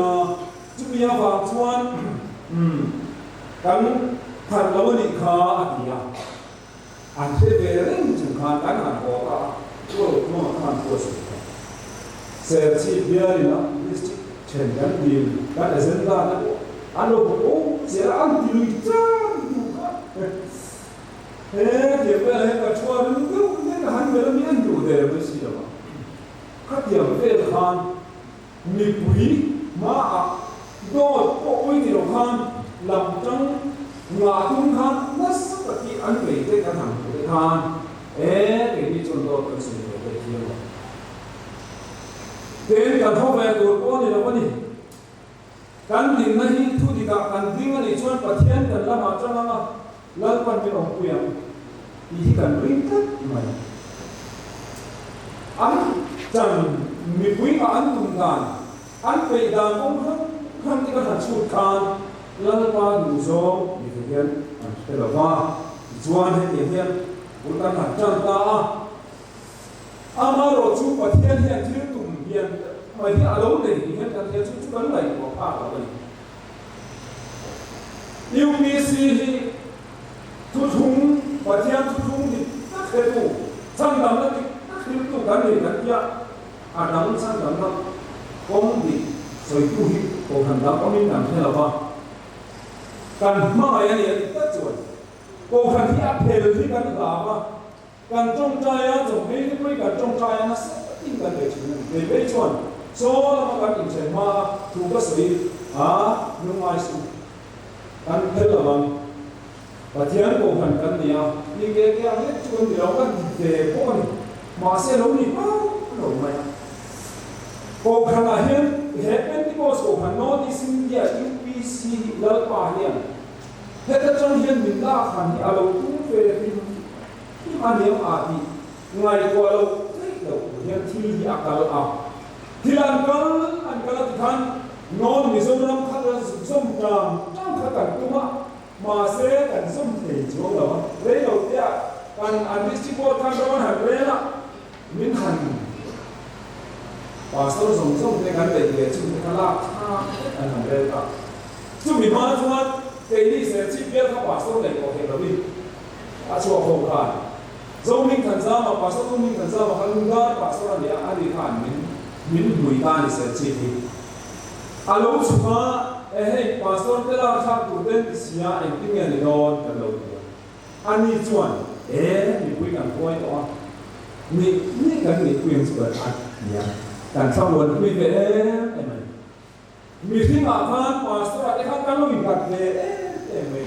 Chumi avang chuan kan phalh lo a nih kha a ti a. An hre ve reng chung khan kan han haw ta a, Rual Khuanga khan thu a sawi kha. Serchhip bialin a district then kan dil, kan agenda te pawh an lo bu awm zel a, an ti lui tan duh kha. He tiang vel hian ka thu a ring deuh nen a han melh a mi en duh der mai si lo a. Khatiang vel khan Mipui hmaah dawt pawh pawi ni lo khan lam tang ngah tum khan nasa taki an bei te kan han hmuh te khan e keini chuan dawt kan sawi ve daih thiam lo. Tin, kan haw ve tur pawh a ni lo a ni. Kan dinna hi thu dikah kan ding a nih chuan Pathian kan lamah chang anga Lalpan min awmpui ang tih hi kan ring tlat mai. An chan mipui ah an tum dan, an peih dan kawng hrang hrang te kan han chhut khan Lalpa duhzawng ni thei hian an hre lo va, tichuan hetiang hian bul kan han tan ta a. Amaherawh chu Pathian hian thil tum hian mai hi a lo nei ni hian kan hria chu chu kan ngaihtuah phak lo a ni. UPC hi thuthlung, Pathian thuthlung dik tak hretu, chhandamna dik tak hriltu kan ni kan tia, a dang chhandamna kawng dik sawitu hi kohhran dang awmin kan hre lo va, kan hmangaih a ni a ti tlat chuan kohhran hi a phel hi kan hlau a, Kan tawngtai a, chawhmei te pawhin kan tawngtai a, nasa takin kan bei thin a ni. Kei phei chuan chaw lama kan inchen hma a, thu ka sawi a, lungngai suh kan phel lo ang. Pathian kohhran kan ni a, ni ke ke ang lek chu kan ni lo, kan ti ve pawh a ni. Mahse lo ni hmang lo mai a. Kohhranah hian he Pentecost kohhran North East India UPC hi Lalpa hian Heta tang hian min lak han hi a lo tum ve hrim hrim a niang a tih ngaihtuah loh theih loh tur hian thil hi a kal a. Thil an kal an kal a ti khan Non Mizoram kha kan zuk zawm tang tang kha kan tum a, mahse kan zawm thei chuang lo a. Rei lo te ah kan an district board khan ram an han rel a, min han pastor zawng zawng te kan neih ve chung te kha lak thlak vek an han rel ta. Chumi hma chuan keini Serchhip bial kha pastor neih pawh theih loin a chhuak ho khan Zohming Thanzama, Pastor Zohming Thanzama kha Lungdar pastor a ni a, ani khan min min hmui ta a ni Serchhip hi. A lo chhuk a, e hei pastor te lak thlak tur ten ti sia engtin nge ni dawn kan lo ti a. Ani chuan e mipui kan huai tawh a, nih nih kan nihpui ang chu kan a ti a, kan thlamuan pui ve em em a ni. Mihringah khan pastor ah te khan kan lo innghat ve em em mai.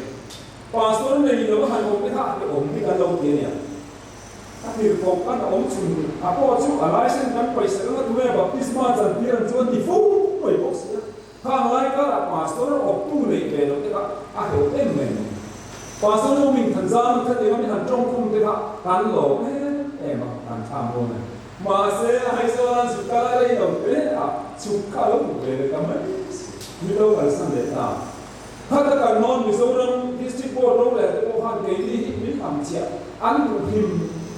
Pastor nei lo a han awm te kha a awm hi kan lo ti a nia. A tirhkoh kan awm chhun a pawh chu a license kan paisa anga tunge baptisma chantir ang chu an ti fo mai bawk si a. Khang lai karah pastor awptu neih ve loh te kha a hlauh em mai. Pastor nu min than zam kha tia min han tawngkhum te kha kan lawm em em a, kan thlam dawn a ni. Mahse, Aizawl an zuk kal a rei lo hle a, chhuk kha a lo hmu ve leh ta mai si. Min lo kalsan leh ta. Khata kan nawn Mizoram District Board ro leh te pawh khan keini hi min ham chiah an duh hlim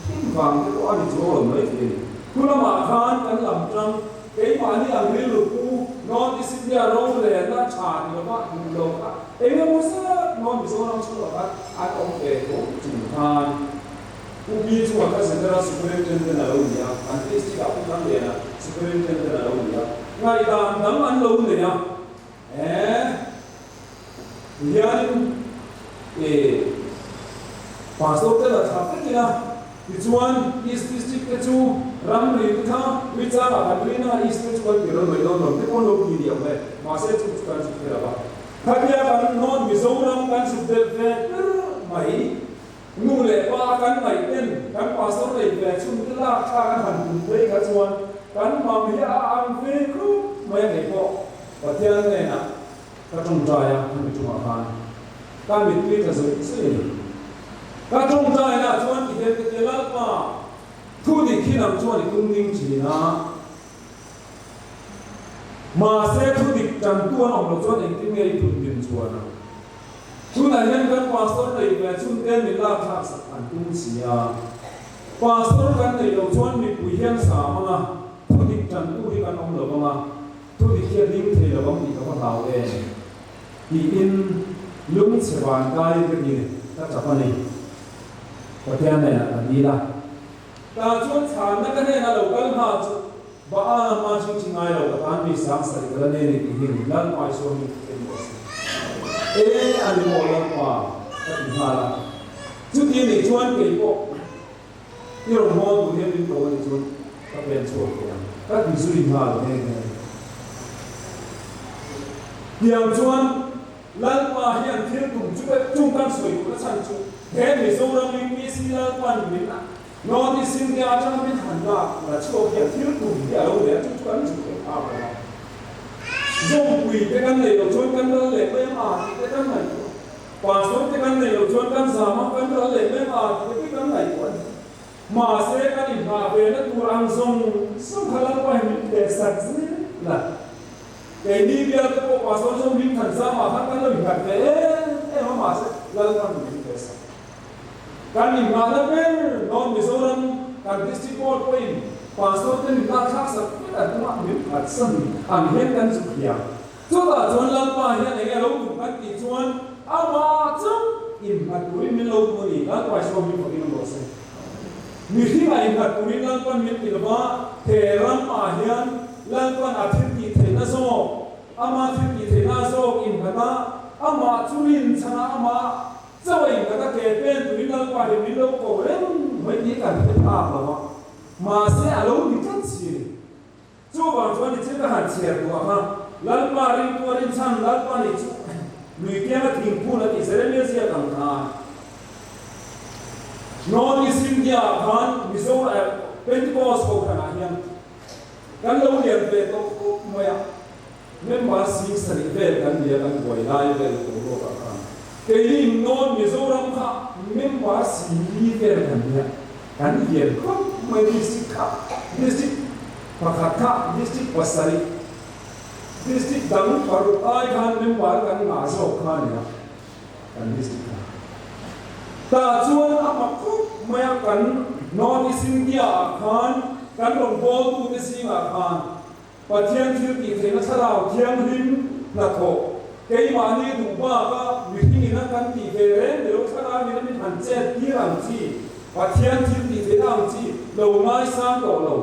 hlim vang te pawh a ni chuang lo mai thei a ni. Thu lamah khan kan lam tang keimahni ang rilru pu North East India ro lehna tha ni lova duh lo kha eng emaw zat nawn Mizoram chhungah khan an awm ve tho chung khan Pu Pi chu a kha General Superintendent a lo ni a, an district ah Pu Thangliana Superintendent a lo ni a, ngaihdan dang an lo nei a, eh tihianin eh Pastor te la tha vek ila, tichuan East District te chu ramri te kha Tuichang ah kan rin a, East te chu kan ti rawn mai dawn lo te pawh an lo ti diau mai, mahse chu chu kan zuk thei lo va, khatia kan North Mizoram kan zuk belh ve ber mai. Nu leh pa kan ngaih ten kan pastor nei ve chhun te lak thlak an han tum phei kha chuan kan mam hi a ang ve khawp mai a nei pawh Pathian hnenah ka tawngtai a hemi tumah khan ka mittui tla zawih zawih a ni. Ka tawngtai lah chuan ti hian ka ti a, Lalpa, thu dik hi nang chuan i tum ding thin a, mahse thu dik tantu an awm loh chuan engtin nge i phun din chuan a? Tunah hian kan pastor neih ve chhun te min lak thlak sak an tum si a. Pastor kan neih loh chuan mipui hian sa hmang a, thu dik tantu hi kan awm lo vang a, thu dik hi a ding thei lo vang tih ka va hlau em? Tiin lungchhe van kai ka ti ka tap a ni. Pathian hnenah ka dil a. Tah chuan chhanna ka hnenah lo kal hma chu Baal hma chu thi ngai lo ka tan mi sang sarih ka la nei a ni tih hi Lalpa i sawi min en bawk si. E a ni maw Lalpa? ka ti nghal a. Chuti a nih chuan kei pawh i rawn haw tur hian min ko a nih chuan ka pen chhuak thei ang ka ti zui nghal nghe nghe. Tiang chuan. Lalpa hian thil tum chu chung kan sawi duhna chhan chu he Mizoram UPC Lalpan min North East India atanga min han lak la chhuak hian thil tum hi a lo nei a, chu chu kan zuk leh phak lo a. Zawmpui te kan nei lo chuan kan ral leh mai ang a tih te kan ngaihtuah. Pastor te kan nei lo chuan kan zam a, kan ral leh mai ang a tih te pawh kan ngaihtuah a ni. Mahse kan inhah ve na tur ang zawng zawng kha Lalpa hi min pek sak zel a. Keini bial te pawh Pastor zawng min than zam ah khan kan lo innghat ve em em a mahse Lalpan min pe sak. Kan inngahna ber North Mizoram kan District Board pawhin Pastor te min lakthlak sak vek an tum a, min phatsan ang hian kan zuk hiam. Chutah chuan Lalpa hian enge lo tum kan tih chuan amah chauh innghat turin min lo tum a ni. Lalpa Isua min fakin awm rawh se. Mihring a innghat turin Lalpan min ti lova, he ram ah hian Lalpan a thil tih theihna zawk, ama thil tih theihna zawk innghat a, amah chu rinchhan a, amah chauh a innghat a, ke pen turin Lalpa hi min lo ko reng mai tih kan hre phak lo a, mahse a lo ni tlat si a ni. Chuvang chuan i thil ka han chhiar duh ang a, Lalpa ringtu a rinchhan Lalpa nih chu lui kianga thingphun a tih Jeremia ziak ang khan North East India ah khan Mizo Pentecost kohhranah hian kan lo lian ve tawh khawp mai a, member 7000 vel kan nia kan buai lai vel boruak ah khan keini North Mizoram kha member 40 vel kan nia. Kan lian khawp mai district kha district pakhat kha district pasarih district dang paruk ai khan member kan ngah zawk kha a ni a kan district kha tah chuan a mak khawp mai a kan North East India ah khan kan rawn bawltu te zingah khan Pathian thil tih theihna thlarau thianghlim hnathawh keimahni duh baka mihring ina kan tih ve reng ni lo thlarau ina min han chet tir ang chi, Pathian thil tih theihna ang chi lo ngaisang tawh lo,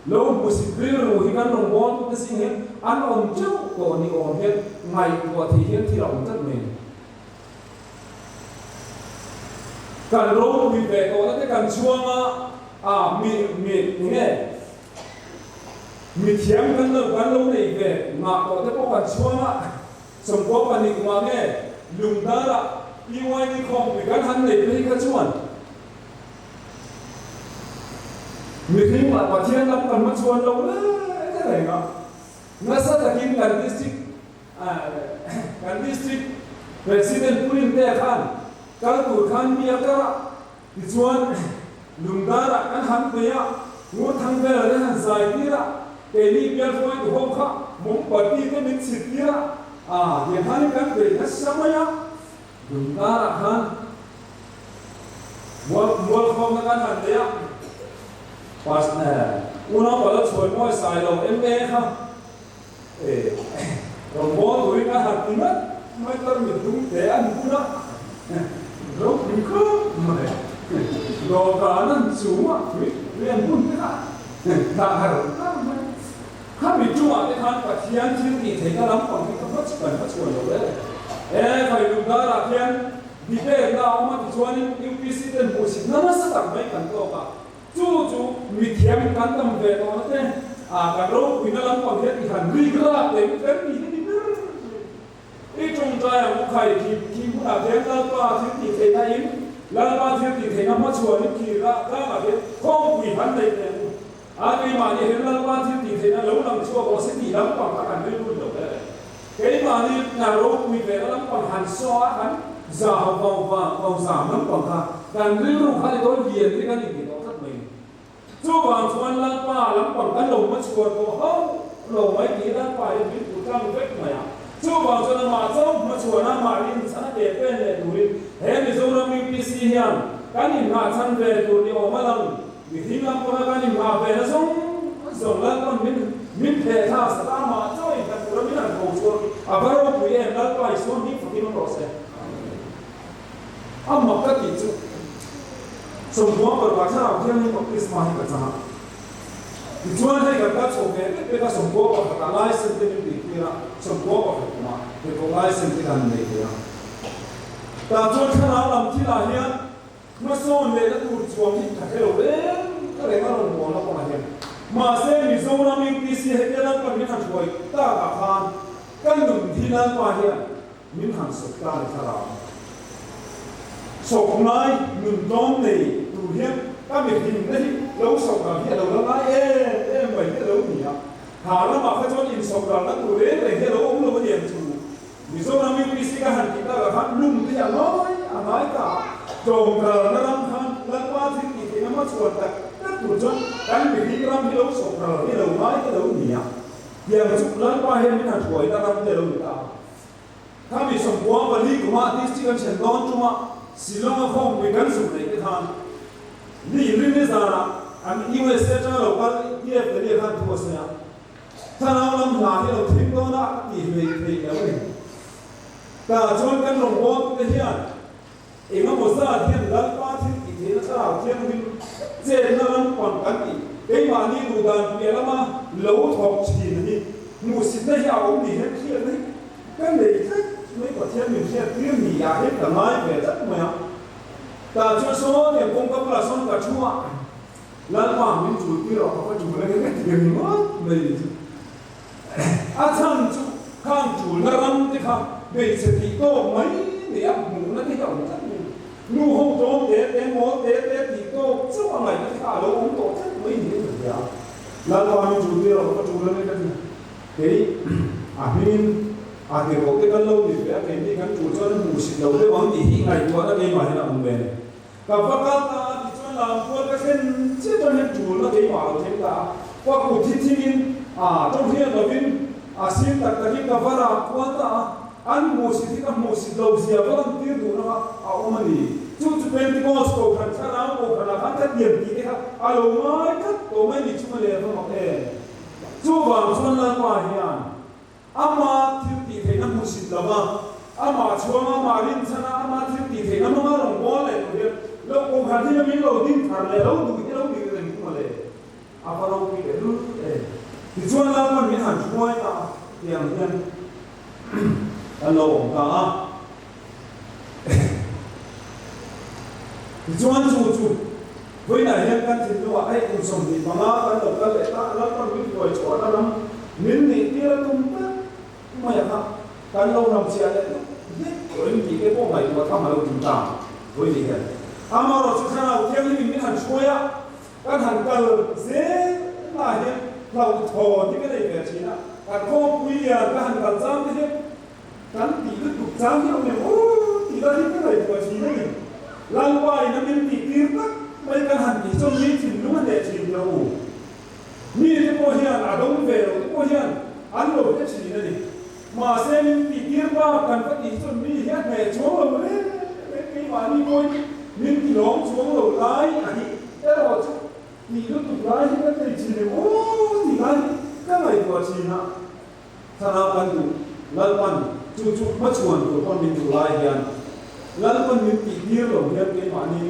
lo hmusit rilru hi kan rawn bawl tute zing hian an awm teuh tawh ni awm hian ngaihtuah theih hian thil a awm tlat mai a ni. Kan ropui ve tawhna te kan chhuang a, a mi mi enge? Mithiam kan lo kan lo nei ve ngah tawh te pawh kan chhuang a, sawmkua pahnih kumah nge Lungdara PYD khawmpui kan han nei phei kha chuan mihring lah Pathian lam kan hmachhuan lo reng reng a, nasa takin kan district kan district president Purin te khan kal tur khan mi a kar a. Tichuan, Lungdarah kan han nei a, Ngurthang vel te han zai tir a, keini bial hruaitu ho kha mawmbati te min chhit tir a, aa tiang khanin kan bei nasa mai a, Lungdarah khan mual mualkhawmna kan han nei a, Pastor unau pala chhuai mawi sai lo MA kha e rawn bawl turin a han ti ngat mai tar mit dum te an bun a, ropui khawp mai dawhkan an chung a tui tui an bun te kha dah har har mai. Khami chungah te khan Pathian thil tih theihna lampang hi ka hma kan hma chhuan lo e. E khai lung darah khian debate na a awm a tichuanin UPC ten hmuhsitna nasa tak mai kan tawk a. Chu chu mithiam kan tam ve tawhna te a kan ropuina lampang hian i han rik rak leh mi kan tih hi ni ber mai. I tawngtai ang u khai khi khi hmunah khian Lalpa thil tih theihna in Lalpa thil tih theihna hmachhuan in khi rah tlangah khian khawngpui han nei teh ang u. A keimahni hian Lalpa thil tih theihna lo lang chhuak awh se tih lampang kha kan rilru lo hle. Keimahni hna ropui vehna lampang han saw a kan zau vau vang vau zam lampang kha kan rilru kha ni dawn lian hi kan inti tawh tlat mai. Chuvang chuan Lalpa lampang kan lo hmachhuan tawh hauh lo mai tih Lalpa hian min put tlang vek mai a. Chuvang chuan amah chauh hmachhuan a amah rinchhan a ke pen leh turin he Mizoram UPC hian kan inngahchhan ve tur ni awm a lang. Mihring lam pawha kan inhah ve na zawng zawng Lalpa'n min min pheh thlak sak a, amah chaw in kan tura min han ko chhuak hi a va ropui em, Lalpa Isuan hming fakin awm rawh se. A mak ka tih chu sawmkua parukah thlarau thianghlim baptisma hi ka chang a, tichuan hei kan kal chho ve vek vek a, sawmkua pakhatah license te min tih tir a, sawmkua pakhat kumah hnathawk license te kan nei thei a, tah chuan thlarau lam thilah hian Hmasawn lehna tur chuang hi ka hre lo reng reng a rawn bawl a kawngah hian. Mahse Mizoram UPC hetia Lalpan min han hruai takah khan ka nun hi Lalpa hian min han sawk ta ni thlarau. Sawk ngai nun tlawm nei tur hian ka mihring na hi lo sawk ral hi a lo la ngai em em mai hi a lo ni a. Hna lamah kha chuan insawk ralna tur reng reng hi a lo awm lo a ni ang chu. Mizoram UPC ka han tih takah khan lung te hi a ngai a ngai ta a, tlawmralna ram khan Lalpa thil tih theihna hmachhuan tak tak tur chuan kan mihring ram hi lo sawk ral hi a lo ngai te lo ni a. Tiang chu Lalpa hian min han hruaina ram te a lo ni ta a. Khami 94 kumah district an then dawn tuma Shillong-a khawmpui kan zuk neih te khan ni inrinni zanah an USA atanga lo kal TF Daniel khan thu a sawi a, Thlarau lam hla hi lo thleng dawn a ka tih hleih theih lo a ni. Tah chuan kan rawngbawltute hian engemaw zat hian Lalpa thil tih theihna thlarau thianghlim chenna lam pang kan tih keimahni duhdan piah lama lo thawk thin a ni. Hmuhsitna hi a awm ni hian hriatna hi ka nei tlat mai Pathian min hriat tir ni ah hian ka ngai ve tlat mai a. Tah chuan sawn eng kawngka bulah sawn ka thu a. Lalpa min chul tir rawh ka va chul ange ka ti ringawt mai ni chu. A chhan chu khang chulna ram te kha hmeichhe tih tawk mai nei a hmuhna te hi a awm tlat mai. Nu ho tawm te te mawl te te tih tawk chauh a ngaihna te kha a lo awm tawh tlat mai ni ka ti a. Lalpa min chul tir rawh ka va chul ange ka ti. Kei a hmingin a ti rawh te kan lo ni ve a, keini kan chul chuan a hmuhsit lo deuh ang tih hi ngaihtuahna keimah hian a awm ve a ni. Ka va kal ta a tichuan lampual ka thlen chiah chuan hian tulna keimah a lo thleng ta a, ka kut hi thingin a tawng hian lovin a sir tak takin ka va rak kual ta a, an hmuhsit hi ka hmuhsit lo zia va lan tir duhna kha a awm a ni. Chu chu Pentecost kohhran thlarau kohhranah khan ka tiam tih te kha a lo ngai tlat tawh mai ni chu mawle a va mak em. Chuvang chuan Lalpa hian Ama thil tih theihna hmuhsit lo va, amah chhuang, amah rinchhan a, ama thil tih theihna hmanga rawn bawl leh tur hian lo kohhran hi min lo ding thar leh lo duh hi lo nih reng thung a le. A va ropui leh lul e. Tichuan Lalpan min han hruai ta a, tiang hian kan lo awm ta a. Tichuan chu chu vawiinah hian kan thinlungah hei kum 25 kan lo kal leh ta, Lalpan min hruai chhuahna ram min nih tir a tum vek mai a kha kan lo ram chhiah leh dup hlek tawh in tih te pawh ngaihtuah tham a lo tum ta vawiin hian. Amaherawhchu Thlarau Thianghlimin min han hruai a, kan han kal zel lah hian hlauhthawn hi ka nei ve thin a, kan khawmpui lian ka han kal chang te hian Kan tih lutuk chang hi awm em aw tih lai hi ka ngaihtuah thin a ni. Lalpa in a min tih tir tak mai kan han tih chuan mi thinlung a hneh thin lo. Mi te pawh hian a dawng ve lo te pawh hian an lo hre thin a ni. Mahse min tih tir bak kan va tih chuan mi hi a hneh chuang lo reng reng keimahni pawhin min ti lawm chuang lo lai a hi erawh chu tih lutuk lai hi kan nei thin em aw tih lai hi ka ngaihtuah thin a. Thlarau kan duh, Lalpan chu chu hmachhuan tur pawn min duh lai hian Lalpan min tih tir lo hian keimahni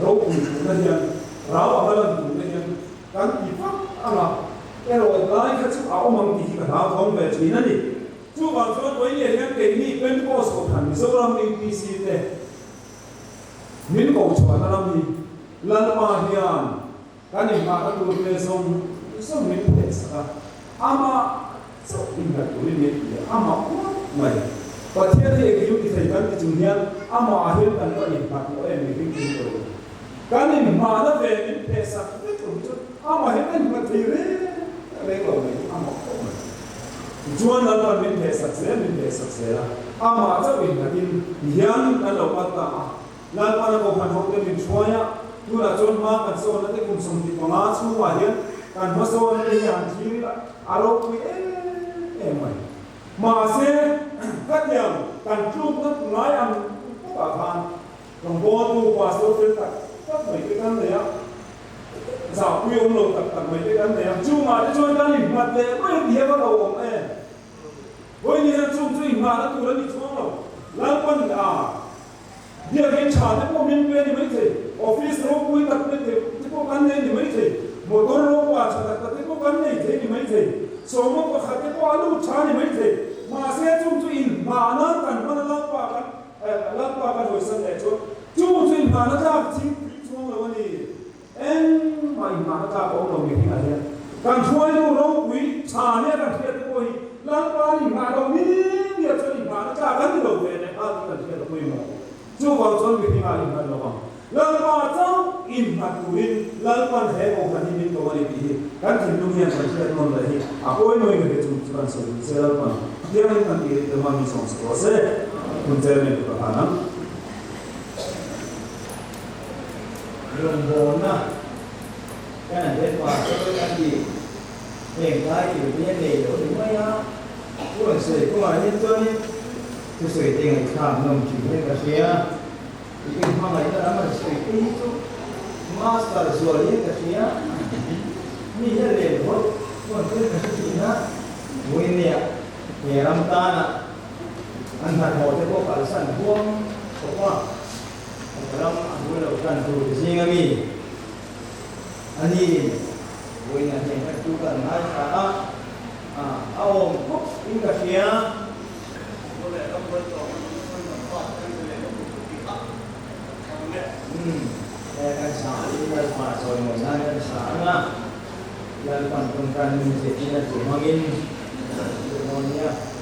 ropui duhna hian rau anga lan duhna hian kan ti vak ang a, erawh lai kha chu a awm ang tih hi ka hlauthawng ve thin a ni. Chuvang chuan vawiin hian keini Pentecost Kohhran Mizoram UPC te min kohchhuahna ram hi Lalpa hian Kan inhmahna tur te zawng zawng min pheh sak a, amah chauh innghat turin min ti a, amah uap mai. Pathian hi engkim ti thei kan ti chung hian amah ah hian kan va innghat lo em mihring tin lo. Kan inhmahna ve min pheh sak vek lo hi chuan amah hian a innghat thei reng reng lo mai hi amah uap mai. Tichuan Lalpan min pheh sak zel min pheh sak zel a, amah chauh innghatin hian kan lo kal ta a. Lalpana kohhran hote min hruai a, tunah chuan hma kan sawnna te kum 25 chhungah hian kan hmasawnna te hi han thlir ila a ropui em em mai. Mahse, khatiang kan tlukna ngai ang bawkah khan rawngbawltu pastor fel tak tak mai te kan nei a, zahpui awm lo tak tak mai te kan nei a, chungah te chuan kan innghat leh mai a ti hian a lo awm em? Vawiin hian chung chu inngahna tur a ni chuang lo. Lalpan a. Biakinn tha te pawh min pe ni maithei, office ropui tak te te pawh kan nei ni maithei, motor ropa tha tak tak te pawh kan nei thei ni maithei, sawma pakhat te pawh a lut tha ni maithei, mahse chung chu inhmahna kan hman a Lalpa kan Lalpa kan hawisan leh chuan chung chu inhmahna tlak thingpui chuang lo a ni. Engmah inhmahna tlak a awm lo mihringah hian kan hruaitu ropui tha nia kan hriat te pawh hi Lalpa an inhmah lo ni nia chuan inhmahna tlak lo ve leh nghal tih kan hriat a pawimawh. Chuvang chuan mihringah innghat lo ang. Lalpa chauh innghat turin Lalpan he kohhran hi min ko a ni tih hi kan thinlung hian kan hriat nawn leh hi a pawimawhin ka hria chu chu kan sawi duh se Lalpan thiangin kan tih rih te hma min sawm sa tawh se hun chairman chu ka hlan ang. Rawngbawlna kan an ren pa te a ti heng lai thil te hian nei lo ni mai a, thu an sawi kawngah hian chuanin thusawi te ngaihthlak nawm thin hian ka hria. I inhmangaihna lam an sawi te hi chu master zual hian ka hria, mi hian len vawt chuan thil ka hre thin a, Vawinia he ram tana an hnathawh te pawh kalsan huam khawp a, ram a hmul lo tan tur zing a mi a niin vawiin a hnen kha chu ka ngaithla a, a awm khawp in ka hria. Umm, he kan sa in Lalpa chawimawi nan kan sa ang a, Lalpan tawngtai min zirtir a chu hmangin kan hrilh dawn nia.